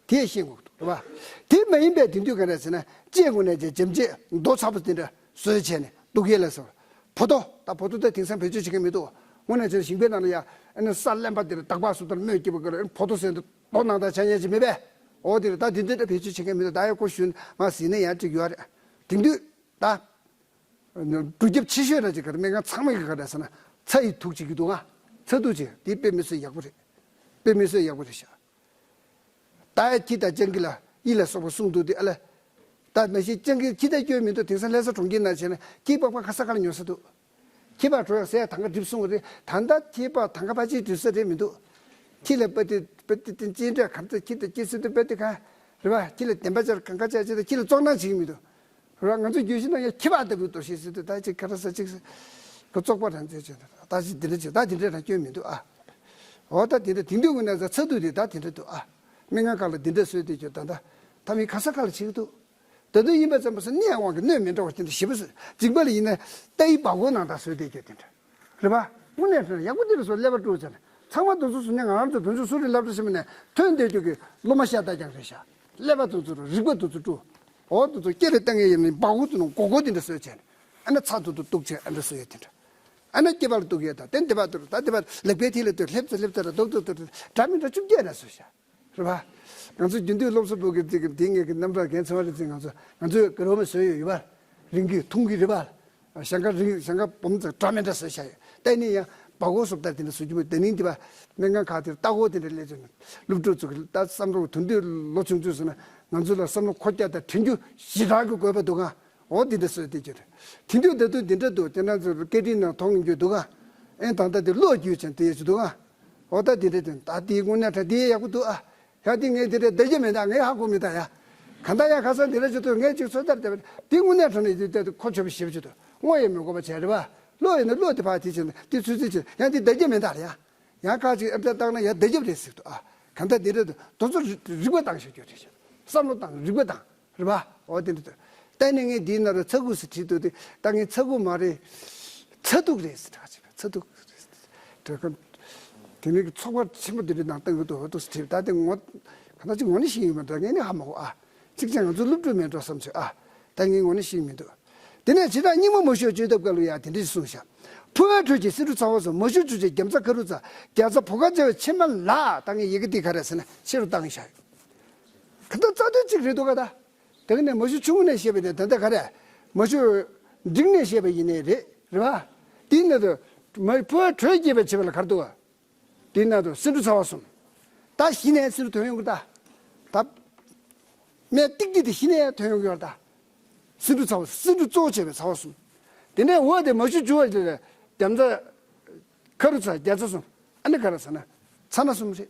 དེ་ཡང་ཤེས་དགོས་འདུག་རེད་པ། དེ་མ་ཡིན་པའི་དེང་དུས་ག་རེ་ཟེར་ན་ལྕེ་དངོས་གནས་ཅན་འཇམ་ལྕེ་མདོག་ཚ་པོ་དེ་འདྲ་བཟོས་བྱས་ནས་གཏུག་ཡས་ལ་སོགས་པ། ཕོ་ཏོ་ད་ཕོ་ཏོ་ད་དེང་སང་བེད་སྤྱོད་བྱེད་མཁན་མི་འདུག་དངོས་གནས་བྱས་ན་ཞིང་པའི་ནང་ལ་ཡ་ཨ་ནི་ས་རློན་པ་དེ་འདྲ་དག་པ་སུ་ལྟར་སྨོས་སྐྱིད་པ་ག་རེ་ཕོ་ཏོ་ཟེར་འདུག་རྡོ་ནང་ད་ཆ་ཉལ་གྱི་མེད་པས། འོ་དེ་རེད། ད་དེ་འདྲ་བེད་སྤྱོད་བྱེད་མཁན་མི་འདུག་ད་ཡ་ཁོ་ཞུས་ན་མ་ཟིན་ན་ཡང་ཅིག་ཡོད་རེད། དེང་དུས་ད་འགྲོ་རྒྱབ་ཆེ་ཤོས་ར་ཅིག་ག་རེ་སྨན་ཁང་ཚང་མ་གི་ག་རེ་ཟེར་ན་ཚྭ་ཡི་དུག་བྱེད་ཀྱི་འདུག་ཨ། ཚྭ་དུག་བྱེད་དེ་དཔེ་མི་སྲིད་ཡག་པོ་རེད། དཔེ་མི་སྲིད་ཡག་པོ་རེད་ཤག་ད་ཡ་ཁྱི་དང་སྤྱང་ཀི་ལ་ཡི་ལ་སོགས་པ་གསུངས་འདུག་དེ་ཨ་ལ། ད་མ་གཞི་སྤྱང་ཀི་ཁྱི་དང་སྐྱོན་མི་འདུག་དེང་སང་ལྷ་ས་གྲོང་ཁྱེར་ནང་བྱས་ན་ཁྱི་པགས་པ་ག་ས་ག་ལ་ཉོ་ས་འདུག་ཁྱི་པགས་གྲོ་ཡག་ཟས་ཡག་ད་ག་འགྲིབ་སོང་བ་རེད། ད་ལྟ་ཁྱི་པགས་ད་ག་པ་ཅིག་འགྲིབ་ས་རེད་མི་འདུག་ཁྱི་ལ་པ་ཏི་པ་ཏི་ཏི་ཅི་འདྲ་གང་ཚ་ཁྱི་དང་ཁྱི་སུ་དུ་པ་ཏི་ག་རེད་པ། ཁྱི་ལ་བདེན་པ་ཅར་གང་ག་ཅར་ཅི་དང་ཁྱི་ལ་བཙོག་ནག་བྱེད་ཀྱི་མི་འདུག་རེད་པ། ང་ཚོ་རྒྱུད་བཞི་ན་ཡང་ཁྱི་པགས་ལྟ་བུའི་འདུ་ཤེས་སྲིད་དུ་ད་ཅིག་ག་རེ་ཟ་ཅིག་ཟེར། ཁོ་བཙོག་པ་རང་བཙན་བྱས་ད་ཅིག་འདི་འདྲ་བྱས་ད་འདི་འདྲ་རང་སྐྱོན་མི་འདུག་ཨ། འོ་ད་འདི་འདྲ་དེང་དུས་ཀྱི་གནས་ཚུལ་ཚྭ་དུག་འདི་ད་དེ་འདྲ་འདུག་ཨ། སྨན་ཁང་ཁག་ལ་འདི་འདྲ་བཟོས་བསྡད་རྒྱུ་ད་ལྟ་ད་མི་ག་ས་ག་ལ་བྱེད་ཀྱི་འདུག་ད་དུང་ཡིན་པ་ཙམ་པ་སུ་གནས་དབང་གི་གནོད་མི་འགྲོ་བ་དེ་འདྲ་ཞིབ་པ་སུ་འཇིགས་པ་ལ་ཡིན་ན་ལྟ་ཡི་སྦ་གོ་ནང་ད་བཟོས་བསྡད་རྒྱུ་དེ་འདྲ་རེད་པ། དངོས་གནས་དྲང་ཡག་པོ་འདི་རུ་སོ་ཀླད་པ་དཀྲུག་ཙམ་ཚང་མ་དུ་ཚོ་སུ་ནས་ང་རང་ཚོ་དུ་ཚོ་སུ་རེད་ལབ་རེ་ཞིམ་ནས་ཐོན་བསྡད་རྒྱུ་གི་སློབ་མ་ཤ་སྟག་ཀྱང་རེད་ཤག་ཀླད་པ་དུ་ཚོ་རུ་རིག་པ་དུ་ཚོ་དཀྲུག་འོ་དུ་ཚོ་སྐྱེ་རེ་ལྟ་ངེས་ཡིན་ནི་སྦ་གོ་དུ་ནང་སྒོ་སྒོ་འདི་འདྲ་བཟོས་བྱས་ནས་ཨ་ན་ཚྭ་དུ་དུ་གཏུག་བྱས་ཨ་འདྲ་བཟོས་ཡོད་དེ་འདྲ། ཨ་ན་སྐྱེ་བ་ལ་གཏུག་ཡོད་ད་དེ་འདི་པ་དུ་རུ་ད་འདི་པ་ལེགས་པའི་ཐིག་ལ་དུ་སླེབས་ཚ་སླེབས་ཚ་ར་རྡོག་རྡོག་དུ་རུ་འདྲ་མི་འདྲ་བཅུ་བརྒྱད་ན་བཟོས་ཤག་རེད་པ། ང་ཚོ་རྒྱུན་དུ་སློབ་གསོ་པུའུ་གི་ཅིག་དེ་ངེད་ཀྱི་རྣམ་གྲངས་རྒན་ཚང་མ་རེད་ཅིག་ང་ཚོ་ང་ཚོས་དགའ་རོགས་མ་བཟོས་ཡོད་ཡོད་པ། རིང་གི་ཐུང་གི་རེད་པ། ཞང་ཁ་རིང་ཞང་ཁ་སྦོམ་ཙག་འདྲ་མི་འདྲ་བཟོས་བཞག་ཡོད་ད་ནི་ཡང་སྦ་གོ་སོབ་ལྟར་དེ་འདྲ་བཟོ་རྒྱུ་མོད་དེ་ནིང་དེ་པ་སྨན་ཁང་ཁག་དེར་ལྟ་སྐོར་དེ་འདྲ་སླེབས་ཚུལ་སློབ་ཕྲུག་ཚོ་གི་ད་བསམ་བློ་དོན་དུ་ལོ་ཆུང་ཆུང་སོང་ན་ང་ཚོ་ལ་བསམ་བློ་འཁོར་རྒྱ་དང་དྲན་རྒྱུ་ཞེ་དྲག་གི་དགོས་པ་འདུག་ག་འོ་འདི་འདྲ་བཟོས་བསྡད་རྒྱུ་རེད། དེང་དུས་ད་དུང་འདི་འདྲ་འདུག་དེ་ན་ཚོ་སྐད་འཕྲིན་ནང་མཐོང་རྒྱུ་འདུག་ག་ཨེ་ད་ལྟ་དེ་བློ་རྒྱུས་ཅན་དེ་ཡོད་ཅིག་འདུག་ག་འོ་ད་འདི་འདྲ་དེ་ད་དེའི་དངོས་གནས་དྲ་དེ་ཡག་པོ་འདུག་ཨ། ཡང་དེ་ངས་དེ་འདྲ་བསྡད་རྒྱུ་མེད་ད་ངས་ཧ་གོ་མེད་ད་ཡ། ག་ད་ཡ་ཁ་སང་འདི་འདྲ་བྱེད་དུས་ངས་ཅིག་ཚོད་ལྟར་བསྡད་པ་དེ་དངོས་གནས་དྲ་ནས་དེ་ད་ཁོ་ཆོད་པ་ཞེ་པོ་ཅིག་འདུག་དངོས་ཡོད་མི་དགོས་པ་བྱས་རེད་པ། བློ་ཡོད་ན་བློ་དེ་ཕར་དེ་བྱས་ན་དེ་ཚོད་ཚོད་བྱས་ཡང་དེ་བསྡད་རྒྱུ་མེད་ད་རེད་ཡ། ཡང་ཁ་ཅིག་ཨེ་བལྟས་བཏང་ན་ཡང་བསྡད་རྒྱུ་རེད་ཟེར་འདུག་ཨ། ག་ད་འདི་འདྲ་འདུག་དོ་ཚོ་རིག་པ་བཏང་ཤོད་རྒྱུ་རེད་ཤག་བསམ་བློ་བཏང་རིག་པ་བཏང་། རེད་པ། འོ་དེ་འདྲ་དེ། ད་ནི་ངས་འདིའི་ནང་རུ་ཚྭ་ཁུ་ཟེར་བྲིས་འདུག་དེ་ད་ངས་ཚྭ་ཁུ་མ་རེད། ཚྭ་དུག་རེད་ཟེར་གྲགས་བྱས་པ་ཚྭ་དུག་རེད་ཟེར། དེ་ནི་ཚོགས་པ་ཆེན་པོ་འདི་འདྲའི་ནང་བཏང་གི་འདུག་འོ་འདུག་ཟེར་བྲིས་ད་དེ་ངོ་ག་ད་ཅིག་ངོ་ནས་ཤེས་ཡོད་མ་འདུག་ངས་ནི་ཧ་མ་གོ་ཨ། གཅིག་ཀྱང་ང་ཚོ་སློབ་ཕྲུག་མེད་འགྲོ་བསམ་ཚོད་ཨ། ད་ངས་ངོ་ནས་ཤེས་མི་འདུག་དེ་ནས་ཇི་ལྟར་སྙིགས་མ་མ་ཞུ་བར་བཅོས་ཐབས་དཀའ་ལུགས་ཡ་དེ་འདྲ་ཞིག་གསུངས་ཤག་ཕོ་བའི་དྲོད་ཀྱིས་སེ་འབྲུ་ཚ་བ་སོགས་མ་ཞུ་བཅུ་བྱས་རྒྱ་མཚོ་ཁ་རུ་ཚ་རྒྱ་ཚ་བུ་ག་བྱ་བའི་ཕྱེ་མ་ལ་ད་ངས་ཡི་གེ་འདི་ག་རེ་ཟེར་ན་ཕྱི་རུ་བཏང་བཞག་ཡོད། ག་ད་རྩ་དོན་གཅིག་རེད་འདུག་ག་ད། དེ་ག་ནས་མ་ཞུ་ཆུང་ངུ་ནས་བཤད་པའི་དེ་ད་ལྟ་ག་རེ། མ་ཞུ་འབྲིང་ནས་བཤད་པ་ཡིན་ནའི་རེད་རེད་བ། དེའི་ནང་དུ་མ་ཕོ་བའི་དྲོད་སྐྱེད་པའི་བྱེད་པ་ལ་ག་རེ་འདུག་བ། དེའི་ནང་དུ་སེ་འབྲུ་ཚ་བ་གསུམ། ད་གཞི་ནས་སེ་འབྲུ་ཐོན་ཡོང་གི་ད། ད། སྨན་ཏིག་ཏིག་དེ་གཞི་ནས་ཐོན་ཡོང་གི་ཡོད་ད། སེ་འབྲུ་ཚ་བ་སེ་འབྲུ་གཙོ་བོ་བྱས་པའི་ཚ་བ་གསུམ། དེ་ནས་འོག་དེ་མ་ཞུ་བཅུ་བ་དེ་རྒྱ་མཚོ། ཁ་རུ་ཚ་རྒྱ་ཚ་གསུམ། ཨ་ནི་ག་རེ་ཟེར་ན། ཚ་སྣ་གསུམ་རེད།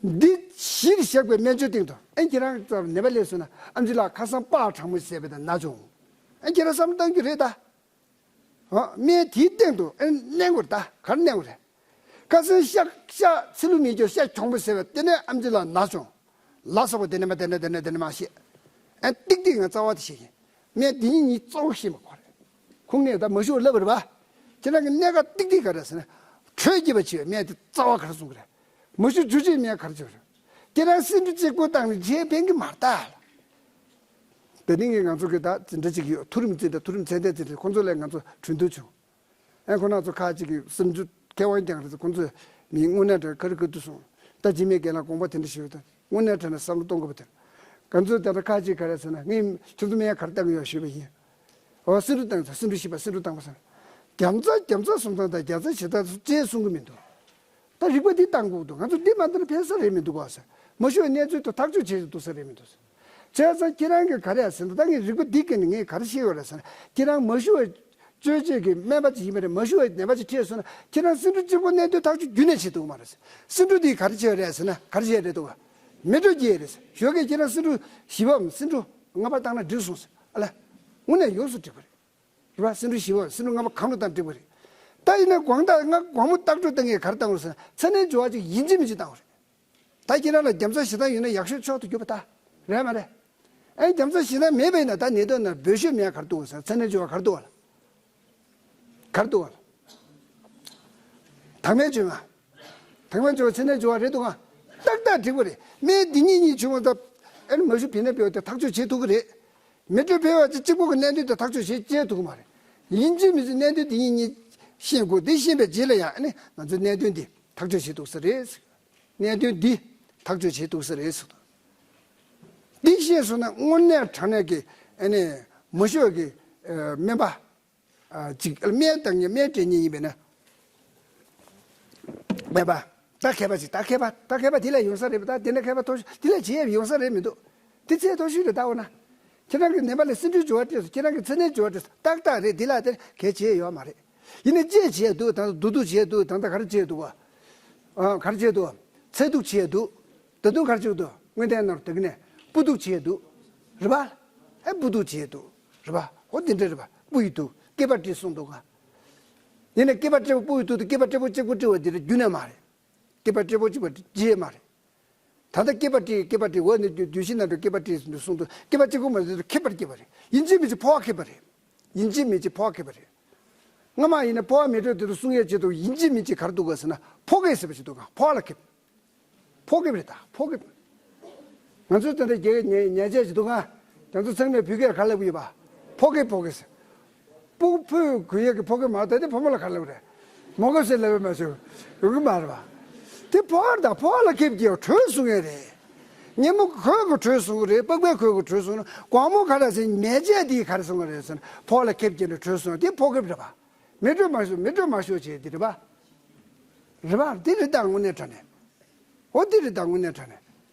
འདི་གཞིར་བཞག་པའི་སྨན་བཅོས་སྟེང་དུ་ཨེ་ཁྱེད་རང་ཚོར་ནད་པ་སླེབས་སོང་ན་ཨམ་ཆི་ལགས་ཁ་སང་སྤགས་གྲང་མོ་བཟས་པས་ད་ན་བྱུང་། ཨེ་ཁྱེད་རང་བསམ་བློ་གཏང་རྒྱུ་རེད་ད། ཨ་སྨན་དེའི་སྟེང་དུ་ཨེ་མནན་དགོས་རེད་ད་ག་རེ་མནན་དགོས་རེད། ཁ་སང་ཤ་ཤ་ཚི་ལུ་མི་སྐྱོ་ཤ་གྱོང་པོ་བཟས་པས་དེ་ནས་ཨམ་ཆི་ལགས་ན་བྱུང་། ལ་སོགས་པ་དེ་ནས་མ་དེ་ནས་དེ་ནས་དེ་ནས་མ་ཤེས། ཨེ་ཏིག་ཏིག་ང་རྩ་བ་དེ་ཤེས་ཀྱིན། ངས་འདི་གཉིས་གཙོ་བོ་ཤེས་མ་གོ་རེད། ཁུངས་སྣེ་ད་མ་ཞུ་ལབ་རེད་པ། ཁྱེད་རང་གི་གནད་འགག་ཏིག་ཏིག་ག་རེ་ཟེར་ན། དྲོད་སྐྱེད་པ་བྱེད་པའི་སྨན་དེ་རྩ་བ་ག་རེ་གསུང་གི་རེད། མ་ཞུ་འཇུ་བྱེད་སྨན་ག་རེ་བྱེད་པ་རེད། ཁྱེད་རང་སེ་འབྲུ་གཅིག་པོ་བཏང་ནས་རྗེས་ཕན་གི་མ་རེད་ད། ད་ནི་ངས་ང་ཚོ་གི་ད་འཛིན་གྲྭ་གཅིག་ཡོད། མཐོ་རིམ་འཛིན་གྲྭ་མཐོ་རིམ་ཚད་ལྡན་འཛིན་གྲྭ་ཁོང་ཚོ་ལས་ང་ཚོ་གྲོས་བསྡུར་བྱུང་། ཨེ་ཁོ་ན་ཚོ་ཁ་ཅིག་གིས་སེམས་ཚུལ་མཁས་དབང་རྐྱང་རེད། ཁོང་ཚོས་མི་དངོས་གནས་དྲང་ག་རེ་ག་དུས་སོང་། ད་འཇིགས་མེད་རྒན་ལགས་དགོངས་པ་དེ་འདྲ་ཞིག་ཡོད་ད། དངོས་གནས་དྲང་ནས་བསམ་བློ་གཏོང་དགོས་པ་དེ། ང་ཚོས་ད་ལྟ་ཁ་ཅིག་ག་རེ་ཟེར་ན་ངས་ཁྱོད་ཚོ་སྨན་ག་རེ་བཏང་གི་ཡོད་ཞུས་པ་ཡིན། འོ་སེ་འབྲུ་བཏང་ཚར་སེ་འབྲུ་བཞི་པ་སེ་འབྲུ་དང་པོ་ཟེར། རྒྱ་མཚོ་རྒྱ་མཚོ་གསུམ་དང་ད་རྒྱ་ཚ་ཞེ་དྲག་ཅེས་གསུང་གི་མི་འདུག་ད་རིག་པ་འདི་བཏང་དགོས་འདུག་ང་ཚོ་འདི་མ་བཏང་ན་ཕན་ས་རེད་མི་འདུག་གོ་ཟེར། མ་ཞུ་བའི་གནས་ཚུལ་དུ་ཐག་གཅོད་བྱེད་བཞིན་འདུག་ས་རེད་མི་འདུག་ཟེར། བྱས་ཙང་ཁྱེད་རང་གིས་ག་རེ་ཟེར་ན་ད་ངས་རིག་པ་འདི་བཀལ་ནས་ངས་ག་རེ་ཤེས་ཡོད་རེད་ཟེར་ན་ཁྱེད་རང་མ་ཞུ་བའི་བཅོས་བཅོས་ཀྱི་སྨན་པ་ཅིག་ཡིན་པ་རེད། མ་ཞུ་བའི་ནད་པ་ཅིག་ཁྲིད་སོང་ན་ཁྱེད་རང་སེ་འབྲུ་གཅིག་པོ་གནད་དོན་ཐག་གཅོད་རྒྱུན་ནས་བྱེད་ཐུབ་མ་རེད་ཟེར། སེ་འབྲུ་འདི་ག་རེ་བྱས་ཡོད་རེད་ཟེར་ན་ག་རེ་བྱས་རེད་འདུག་མེ་དྲོད་སྐྱེས་རེད་ཟེར། ཞོགས་ཀས་ཁྱེད་རང་སེ་འབྲུ་བཞི་པའམ་སེ་འབྲུ་ལྔ་པ་བཏང་ན་འགྲིག་སོང་ཟེར། ཨ་ལ། དངོས་གནས་ཡོངས་སུ་འགྲིག་པ་རེད། རེད་པ། སེ་འབྲུ་བཞི་པ་སེ་འབྲུ་ལྔ་པ་གང་རུ་བཏང་འགྲིག་པ་རེད། ད་ཡིན་ན་དགོང་དག་ང་དགོང་མོ་ལྟག་སྤྲོད་བཏང་ངས་ག་རེ་བཏང་དགོས་ཟེར་ན་ཚ་ནན་སྦྱོར་བ་ཅིག་ཡིན་གཅིག་མིན་གཅིག་བཏང་དགོས་རེད། ད་ཁྱེད་རང་ལ་རྒྱ་མཚོ་ཞེ་དྲག་ཡོད་ན་ཡག་ཤོས་མཆོག་ཏུ་གྱུར་པ་ད། རེད་མ་རེད། ཨེ་རྒྱ་མཚོ་ཞེ་སྡང་མེད་པ་ཡིན་ན་ད་ནད་གདོན་ན་འབོད་ཤོད་མེད་ག་རེ་འདུག་ག་ཟེར། མཚན་ནས་འཇུག་པ་ག་རེ་འདུག་ག་ལ། ག་རེ་འདུག་ག་ལ། དྭངས་མའི་བཅོས་མ། དྭངས་མའི་བཅོས་པ་མཚན་ནས་འཇུག་པ་རེད་འདུག་ག། ཏག་ཏག་འགྲིག་པ་རེད། སྨན་འདི་གཉིས་གཉིས་བྱུང་བ་ད་ཨེ་ནི་མ་ཞུ་བི་ན་བེའུ་དེ་ཐག་གཅོད་བྱེད་ཐུབ་ཀྱི་རེད། མེ་དྲོད་འཕེལ་བ་ཅིག་གཅིག་པོ་གི་གནད་དོན་དེ་ཐག་གཅོད་བྱེད་བྱེད་ཐུབ་ཀྱི་མ་རེད། ཡིན་གཅིག་མིན་གཅིག་གནད་དོན་འདི་གཉིས་གཉིས་ཤེས་དགོས། འདི་ཤེས་པའི་རྗེས་ལ་ཡང་ཨེ་ནི་ང་ཚོའི་གནད་དོན་འདི་ཐག་གཅོད་བྱེད་ཐུབ་ས་རེད། གནད་དོན་འདི་ཐག་གཅོད་བྱེད་ཐུབ་ས་རེད་ཟེར། འདི་ཤེས་སོང་ན་དངོས་གནས་དྲང་གནས་ཀྱི་ཨེ་ནི་མི་ཤོག་གི་ཨ་སྨན་པ་ཨ་ཅིག་སྨན་བཏང་མཁན་སྨན་སྤྲད་མཁན་ཡིན་པས་ན། སྨན་པ་ད་མཁས་པ་ཅིག་ད་མཁས་པ་ད་མཁས་པ་དེ་ལས་ཡོང་ས་རེད་པ། ད་དེ་ནས་མཁས་པ་མཐོ་ཤོས་དེ་ལས་བྱེད་ཡས་ཡོང་ས་རེད་མི་འདུག། དེ་ཚད་མཐོ་ཤོས་རེད། ད་འོ་ན་ཁྱེད་རང་གི་ནད་པ་ལ་སེ་འབྲུའི་སྦྱོར་བ་སྤྲད་སོང་། ཁྱེད་རང་གི་མཚན་ནད་སྦྱོར་བ་སྤྲད་སོང་། ཏག་ཏག་རེད། དེ་ལ་དེ་གལ་བྱེད་ཡས་ཡོད་མ་རེད། ཡིན་ནའི་བཅད་བྱས་འདུག། ད་བསྡུ་བསྡུ་བྱས་འདུག། ད་ད་ག་རེ་བྱས་འདུག་བ། ཨ་ག་རེ་བྱས་འདུག། ཚ་གདུག་བྱས་འདུག། ད་དུང་ག་རེ་བྱས་འདུག། དངོས་བསྟན་ནང་དེ་ག་ནས་སྤུ་གདུག་བྱས་འདུག། རེད་པ། ཨེ་སྤུ་གདུག་བྱས་འདུག། རེད་པ། འོ་དེ་འདྲ་རེད་པ། སྤུ་ཡི་དུག། སྐེད་པ་བཀྲེས་གསུངས་འདུག་ག། ཡིན་ནའི་སྐེད་པ་བཀྲེས་པོ་སྤུ་ཡི་དུག་དང་སྐེད་པ་བཀྲེས་པོ་གཅིག་པོ་བཀྲེས་པ་འདི་རྒྱུན་ནས་མ་རེད། སྐེད་པ་བཀྲེས་པོ་གཅིག་པོ་རྗེས་མ་རེད། ད་ལྟ་སྐེད་པ་བཀྲེས། སྐེད་པ་བཀྲེས། འོ་ནི་བདུད་བཞི་ནང་དུ་སྐེད་པ་བཀྲེས་གསུངས་འདུག། སྐེད་པ་གཅིག་པོ་མ་རེད། ཁེབས་པར་སྐེད་པ་རེད། ཡིན་གཅིག་མིན་གཅིག་ཕོ་བ་ཁེབས་པ་རེད། ཡིན་གཅིག་མིན་གཅིག་ཕོ་བ་ཁེབས་པ་རེད། སྔ་མ་ཡིན་ན་ཕོ་བ་མེ་དྲོད་དེ་ཚོ་སྲུང་ཡས་བྱེད་དུས་ཡིན་གཅིག་མིན་གཅིག་ག་རེ་འདུག་ག་ཟེར་ན་ཕོ་སྐེད་ཟེར་བ་ཞིག་འདུག་ག། ཕོ་བ་ལ་ཁེབས། ཕོ་སྐེད་རེད་ད། ཕོ་སྐེད། ང་ཚོའི་ད་ལྟ་རྒྱ་ཉེས་ཉེས་ཆད་ཅིག་འདུག་ག། རྒྱ་མཚོ་ཚང་མས་བོད་སྐད་ག་རེ་ལབ་ཀྱི་ཡོད་པ། ཕོ་སྐེད་ཕོ་སྐེད་ཟེར། སྤུ་གུ་ཕོ་གུ་ཡས་ཀྱི་ཕོ་སྐེད་མ་ད་དེ་ཕོ་མོ་ལ་ག་རེ་ལབ་རེད། མོ་སྐེད་ཟེར་ལབ་པ་མ་བྱུང་ཡོང་གི་མ་རེད་པ། དེ་ཕོ་བ་དང་ཕོ་བ་ལ་ཁེབས་ཀྱི་དྲོད་སྲུང་ཡས་རེད། ཉིན་མོ་ཁོལ་གྱི་དྲོད་སྲུང་གི་རེད། པགས་པའི་ཁོལ་གྱི་དྲོད་སྲུང་ན་དགོང་མོ་ག་རེ་ཟེར་ཉེས་ཆད་དེ་ག་རེ་སྲུང་གི་རེད་ཟེར་ན་ཕོ་བ་ལ་ཁེབས་ཀྱི་དྲོད་སྲུང་དེ་ཕོ་སྐེད་རེད་པ། མེ་དྲོད་མ་ཤོར་མེ་དྲོད་མ་ཤོར་བྱས་དེ་རེད་པ། རེད་པ། དེ་རེད་ད་དངོས་གནས་དྲང་གནས། འོ་དེ་རེད་ད་དངོས་གནས་དྲང་གནས།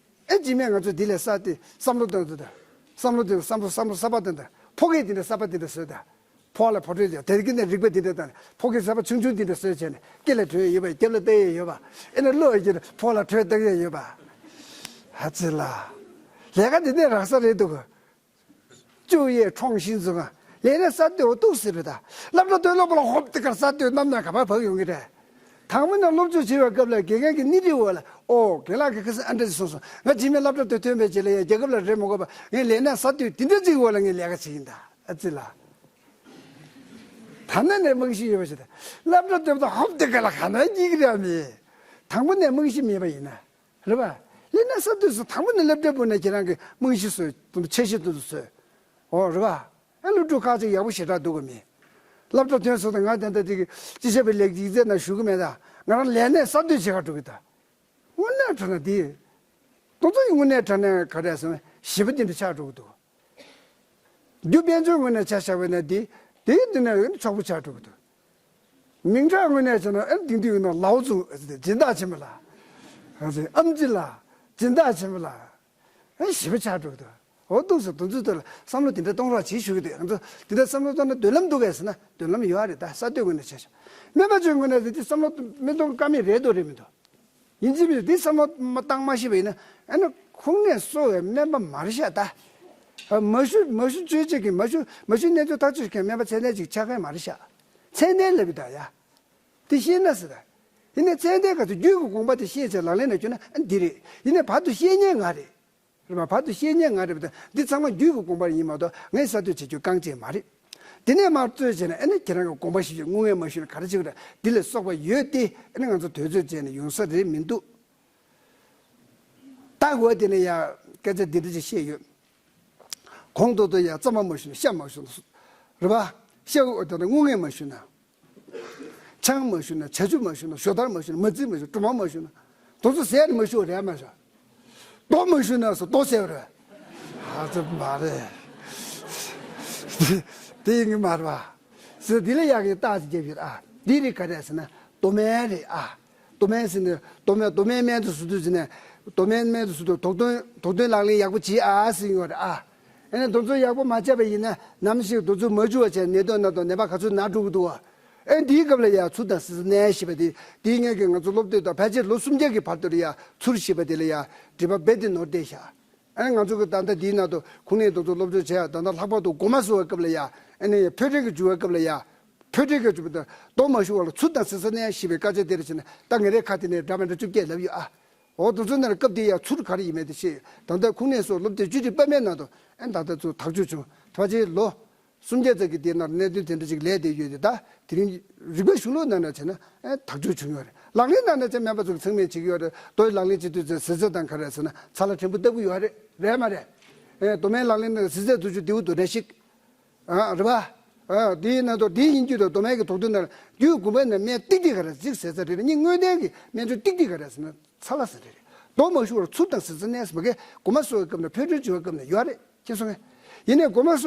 ཨེ་རྗེས་མས་ང་ཚོ་འདི་ལས་ས་དེ་བསམ་བློ་གཏོང་དུས་ད། བསམ་བློ་དེ་བསམ་བློ་བསམ་བློ་གསར་པ་དེ་འདྲ་ཕོ་སྐད་དེ་འདྲ་གསར་པ་དེ་འདྲ་བཟོས་ད། ཕོ་བ་ལ་ཕོ་དྲོད་ཀྱང་དེ་གི་ནས་རིག་པ་དེ་འདྲ་དང་ཕོ་སྐད་གསར་པ་ཆུང་ཆུང་དེ་འདྲ་བཟོས་བྱས་ནས་སྐེ་ལ་དྲོད་ཡོད་པ་རྒྱབ་ལ་བལྟས་ཡས་ཡོད་པ། ཨེ་ན་བློ་ཡི་གེ་ཕོ་ལ་དྲོད་བཏང་ཡས་ཡོད་པ། ཧ་ཙི་ལ། ལས་ཀ་འདི་ནས་རག་ས་རེད་འདུག། 就业创新 ཟེར་ག། ལས་ནས་གསར་གཏོད་འོ་འདུག་ཟེར་རེད་ད། སློབ་གྲྭ་ཐོན་སློབ་པ་ལ་ཧོབ་དེ་གར་གསར་གཏོད་རྣམ་གནང་ག་པར་བབས་ཡོང་གི་རེད། དང་པོ་ནས་སློབ་སྦྱོང་བྱེད་པའི་སྐབས་ལ་དགེ་རྒན་གྱིས་སྣེ་ཁྲིད་འོག་ལ་ཨོ་རྒན་ལགས་ཀྱིས་ཁ་སང་ཨ་འདྲ་ཞིག་གསུངས་སོང་། ང་རྗེས་མའི་སློབ་གྲྭ་དེ་ཐོན་པའི་རྗེས་ལ་ཡང་རྒྱལ་ཁབ་ལ་རེ་མ་དགོས་པ་ངས་ལས་གནས་གསར་གཏོད་འདི་འདྲ་ཅིག་འོག་ལ་ངས་ལས་ཀ་བྱེད་ཀྱིན་ད། ཨ་ཙི་ལ། ད་ནས་ནས་རྨང་གཞི་ཡོད་པ་ཞིག་ད། སློབ་གྲྭ་ཐོན་པ་དང་ཧོབ་དེ་གར་ལ་ག་ན་སྐྱིད་ཀྱི་རེད་མི། དང་པོ་ནས་རྨང་གཞི་མེད་པ་ཡིན་ན། རེད་པ། ཡིན་ན་ས་དུས་སུ་དང་པོ་ནས་སློབ་གྲྭ་སྤོས་ན་ཁྱེད་རང་གི་རྨང་གཞི་བཟོས་དུས་འཆར་གཞི་དུས་སུ་བཟོས། འོ་རེད་པ། ཨ་སློབ་ཕྲུག་ཁག་ཅིག་ཡག་པོ་ཞེ་དྲག་འདུག་གི་མེད། སློབ་གྲྭ་ཐོན་སོང་ད་ང་ད་ལྟ་དེ་གི་སྤྱི་ཁྱབ་པའི་ལས་ཀྱི་ཡིག་ཚད་ནང་ཞུགས་གི་མེད་ད། ང་རང་ལས་གནས་གསར་གཏོད་བྱེད་ག་འགྲོ་གི་ད། དངོས་གནས་དྲང་གནས་དེ། དེ་ཚོ་ཡི་དངོས་གནས་དྲང་གནས་ག་རེ་ཟེར་ན་ཞི་བ་དེ་འདྲ་ཆགས་འགྲོ་གི་འདུག། རྒྱུ་དཔལ་འབྱོར་ངོས་ནས་ཆ་བཞག་པ་ན་དེ་དེའི་མདུན་ན་ཡོད་ན་ཆོག་པོ་ཆགས་འགྲོ་གི་འདུག། མིང་གྲགས་ངོས་ནས་བྱས་ན་ཨ་ནི་དེང་དུས་ཡིན་ན་ལའོ་ཙུ་སྦྱིན་བདག་ཆེན་པོ་ལ། ཨ་ཙི་ཨམ་ཆི་ལ་སྦྱིན་བདག་ཆེན་པོ་ལ། ཨ་ཞི་བ་ཆགས་འགྲོ་གི་འདུག། འོ་འདུག་ཟེར་དེ་ཚོའི་ཐོག་ལ་བསམ་བློ་དེ་འདྲ་གཏོང་རོགས་བྱེད་ཞུ་གི་འདུག། ང་ཚོ་དེ་འདྲ་བསམ་བློ་གཏོང་ན་མདུན་ལམ་འདུག་གས་ཟེར་ན་མདུན་ལམ་ཡོད་རེད་ད། གསར་གཏོད་ངོས་ནས་བྱས་ཤག། སྨན་པ་ཚོའི་ངོས་ནས་དེ་བསམ་བློ་མི་གཏོང་ཀ་མེད་རེད་འདུག་རེད་མི་འདུག། ཡིན་གཅིག་མིན་གཅིག་འདི་བསམ་བློ་མ་བཏང་མ་ཤེས་པ་ཡིན་ན་ཨ་ནི་ཁུངས་སྣེ་གསོ་བའི་སྨན་པ་མ་རེད་ཤག་ད། མ་ཞུ་མ་ཞུ་བཅོས་བྱེད་ཀྱི་མ་ཞུ་མ་ཞུ་གནས་ཚུལ་ཐག་གཅོད་བྱེད་མཁན་སྨན་པ་ཚད་ལྡན་ཅིག་ཆགས་མཁན་མ་རེད་ཤག། ཚད་ལྡན་ལབ་ཡོད་ད་ཡ། དེ་ཤེས་ན་ཟེར་ད། ཡིན་ནའི་ཚད་ལྡན་ག་ཚོད་རྒྱུད་ཀྱི་དགོངས་པ་དེ་ཤེས་བྱས་ལག་ལེན་ལ་བཅོལ་ན་ཨ་འདི་རེད། ཡིན་ནའི་བར་དུ་ཤེས་མཁན་ང་རེད། རེད་པ། བར་དུ་ཤེས་མཁན་ང་རེད་པ། ད་འདི་ཚང་མ་རྒྱུད་ཀྱི་དགོངས་པ་ཡིན་མ་གཏོགས་ངས་གསར་གཏོད་བྱེད་རྒྱུ་རྐང་གཅིག་མ་རེད། དེ་ནས་མར་རྩོད་བྱས་ན་ཨ་ནི་ཁྱེད་རང་གི་དགོངས་པ་ཞིག་བྱས་དངུལ་ངན་མ་ཞུས་ན་ག་རེ་བྱེད་དགོས་རེད། འདི་ལ་སོགས་པ་ཡོད་དེ་ཨ་ནི་ང་ཚོ་དུས་ཚོད་བྱས་ནས་ཡོང་ས་རེད་མི་འདུག། ད་འོ་དེ་ནས་ཡ་སྐད་ཆ་འདི་འདྲ་ཅིག་བཤད་ཡོད། གོང་དུ་དུ་ཡ་རྩམ་པ་མ་ཞུས་ན་ཤ་མ་ཞུས་ན་རེད་པ། ཤ་འོ་དེ་ནས་དངུལ་ངན་མ་ཞུས་ན། ཆང་མ་ཞུ་ན། ཇ་ཆུ་མ་ཞུ་ན། ཞོ་དར་མ་ཞུ་ན། མ་རྩི་མ་ཞུ་ན། སྦྲུམ་མ་མ་ཞུ་ན། དེ་ཚོ་ཟས་ནི་མ་ཞུ་རེད་མ་ཞུ། རྡོ་མ་ཞུ་ན་སོ་རྡོ་ཟེར་བ་རེད། ཨ་ཙི་མ་རེད། དེ་ཡིན་གི་མ་རེད་པ། ཟེར་འདི་ལ་ཡག་གི་རྟགས་ཅིག་རྒྱབ་ཡོད་ཨ། འདི་རིགས་ག་རེ་ཟེར་ན་རྡོ་སྨན་རེད་ཨ། རྡོ་སྨན་ཟེར་ནས་རྡོ་སྨན་རྡོ་སྨན་སྨན་དུ་ཟུར་དུ་ཟེར་ནས་རྡོ་སྨན་སྨན་དུ་ཟུར་དུ་དོགས་འདོན་དོགས་འདོན་ལག་ལེན་ཡག་པོ་བྱེད་ཨ་ཟེར་ཡོད་རེད་ཨ། ཨེ་ནས་དེ་ཚོ་ཡག་པོ་མ་བྱས་པ་ཡིན་ན་ནམ་ཞིག་དེ་ཚོ་མ་འཇུ་བ་བྱས་ནད་གདོན་ན་དང་ནད་པ་ག་ཚོད་ན་འགྲོ་གི་འདུག་བ། ཨེ་འདིའི་སྐབས་ལ་ཡང་ཚུར་དང་ཟེར་ནས་ཞེས་པ་དེ་དེའི་སྔོན་གྱི་ང་ཚོ་སློབ་དེབ་དང་ཕལ་ཆེར་ལོ་སུམ་བརྒྱ་གི་བར་དུ་ལ་ཡང་ཚུར་ཞེས་པ་དེ་ལ་ཡང་འགྲེལ་པ་རྦད་དེ་ནོར་བསྡད་ཤག། ཨེ་ང་ཚོ་གི་ད་ལྟ་འདིའི་ནང་དུ་ཁུངས་སྣེ་དེ་ཚོ་སློབ་སྦྱོང་བྱས་ད་ལྟ་ལྷག་པར་དུ་འགོ་མ་བཟུང་བའི་སྐབས་ལ་ཡང་ཨེ་ནས་འཕྲོས་འབྲེལ་གྱི་འཇུག་པའི་སྐབས་ལ་ཡང་འཕྲོས་འབྲེལ་གྱི་འཇུག་པ་དང་རྡོ་མ་ཞུ་བ་ལ་ཚུར་དང་ཟེར་ས་ནས་ཞེས་པའི་སྐད་ཆ་དེ་རེ་བྱས་ནས་ད་ངེད་རའི་ཁ་དེ་ནས་འདྲ་མི་འདྲ་བཅུ་བརྒྱད་ལབ་ཡོད་ཨ། འོ་དེ་ཚོ་ནང་སྐབས་དེ་ཡང་ཚུར་ག་རེ་ཡིན་མེད་དེ་ཤེས་ཡོད། ད་ལྟ་ཁུངས་སྣེ་སོགས་སློབ་དེབ་བཅུ་དྲུག་པད་མའི་ནང་དུ་ཨེ་ད་ལྟ་ཚུར་དག་བཅུག་བྱུང་། ད་ཕལ་ཆེར་ལོ་སུམ་བརྒྱ་ཙམ་གྱི་དེའི་ནང་གནད་དོན་དེ་འདྲ་ཅིག་ལས་བསྡད་ཡོད་དེ། ད་དེ་རིང་རིག་པའི་གཞུང་ལུགས་ནང་ན་བྱས་ན་ཨེ་དག་བཅུག་བྱུང་ཡོད་རེད། ལག་ལེན་ནང་ན་བྱས་སྨན་པ་ཚོ་གིས་ཚང་མས་བྱེད་ཀྱི་ཡོད་རེད། མདོ་ཡི་ལག་ལེན་བྱེད་དུས་ཚོད་ཟེར་ཚད་དང་ག་རེ་ཟེར་ན་ཚ་ལ་ཕྲན་བུ་ལྟ་བུ་ཡོད་རེད། རེད་མ་རེད། ཨེ་མདོ་སྨན་ལག་ལེན་ནང་ཟེར་ཚད་དུ་ཆུ་ལྡེའུ་དུ་རེ་ཞིག་ཨ་རེད་པ། ཨ་དེའི་ནང་དུ་དེའི་ཡིན་རྒྱུ་དང་མདོ་སྨན་གྱི་དོགས་འདུན་ནང་རྒྱུད་དགུ་པའི་ནང་སྨན་ཏིག་ཏིག་ག་རེ་གཅིག་ཟེར་ཚད་རེད། གཉིས་དངོས་བསྟན་གྱི་སྨན་བཅོས་ཏིག་ཏིག་ག་རེ་ཟེར་ན་ཚ་ལ་ཟེར་རེད། མདོ་མ་ཞུ་བར་ཚུར་དང་ཟེར་ཚད་གནས་སུ་མ་གས་གོང་མ་སོགས་ཀྱི་སྐབས་ནས་ཕན་ཚུན་བྱེད་པའི་སྐབས་ནས་ཡོད་རེད། ཁྱེད་སོང་ངས་ཡིན་ནའི་གོང་མ་སོགས།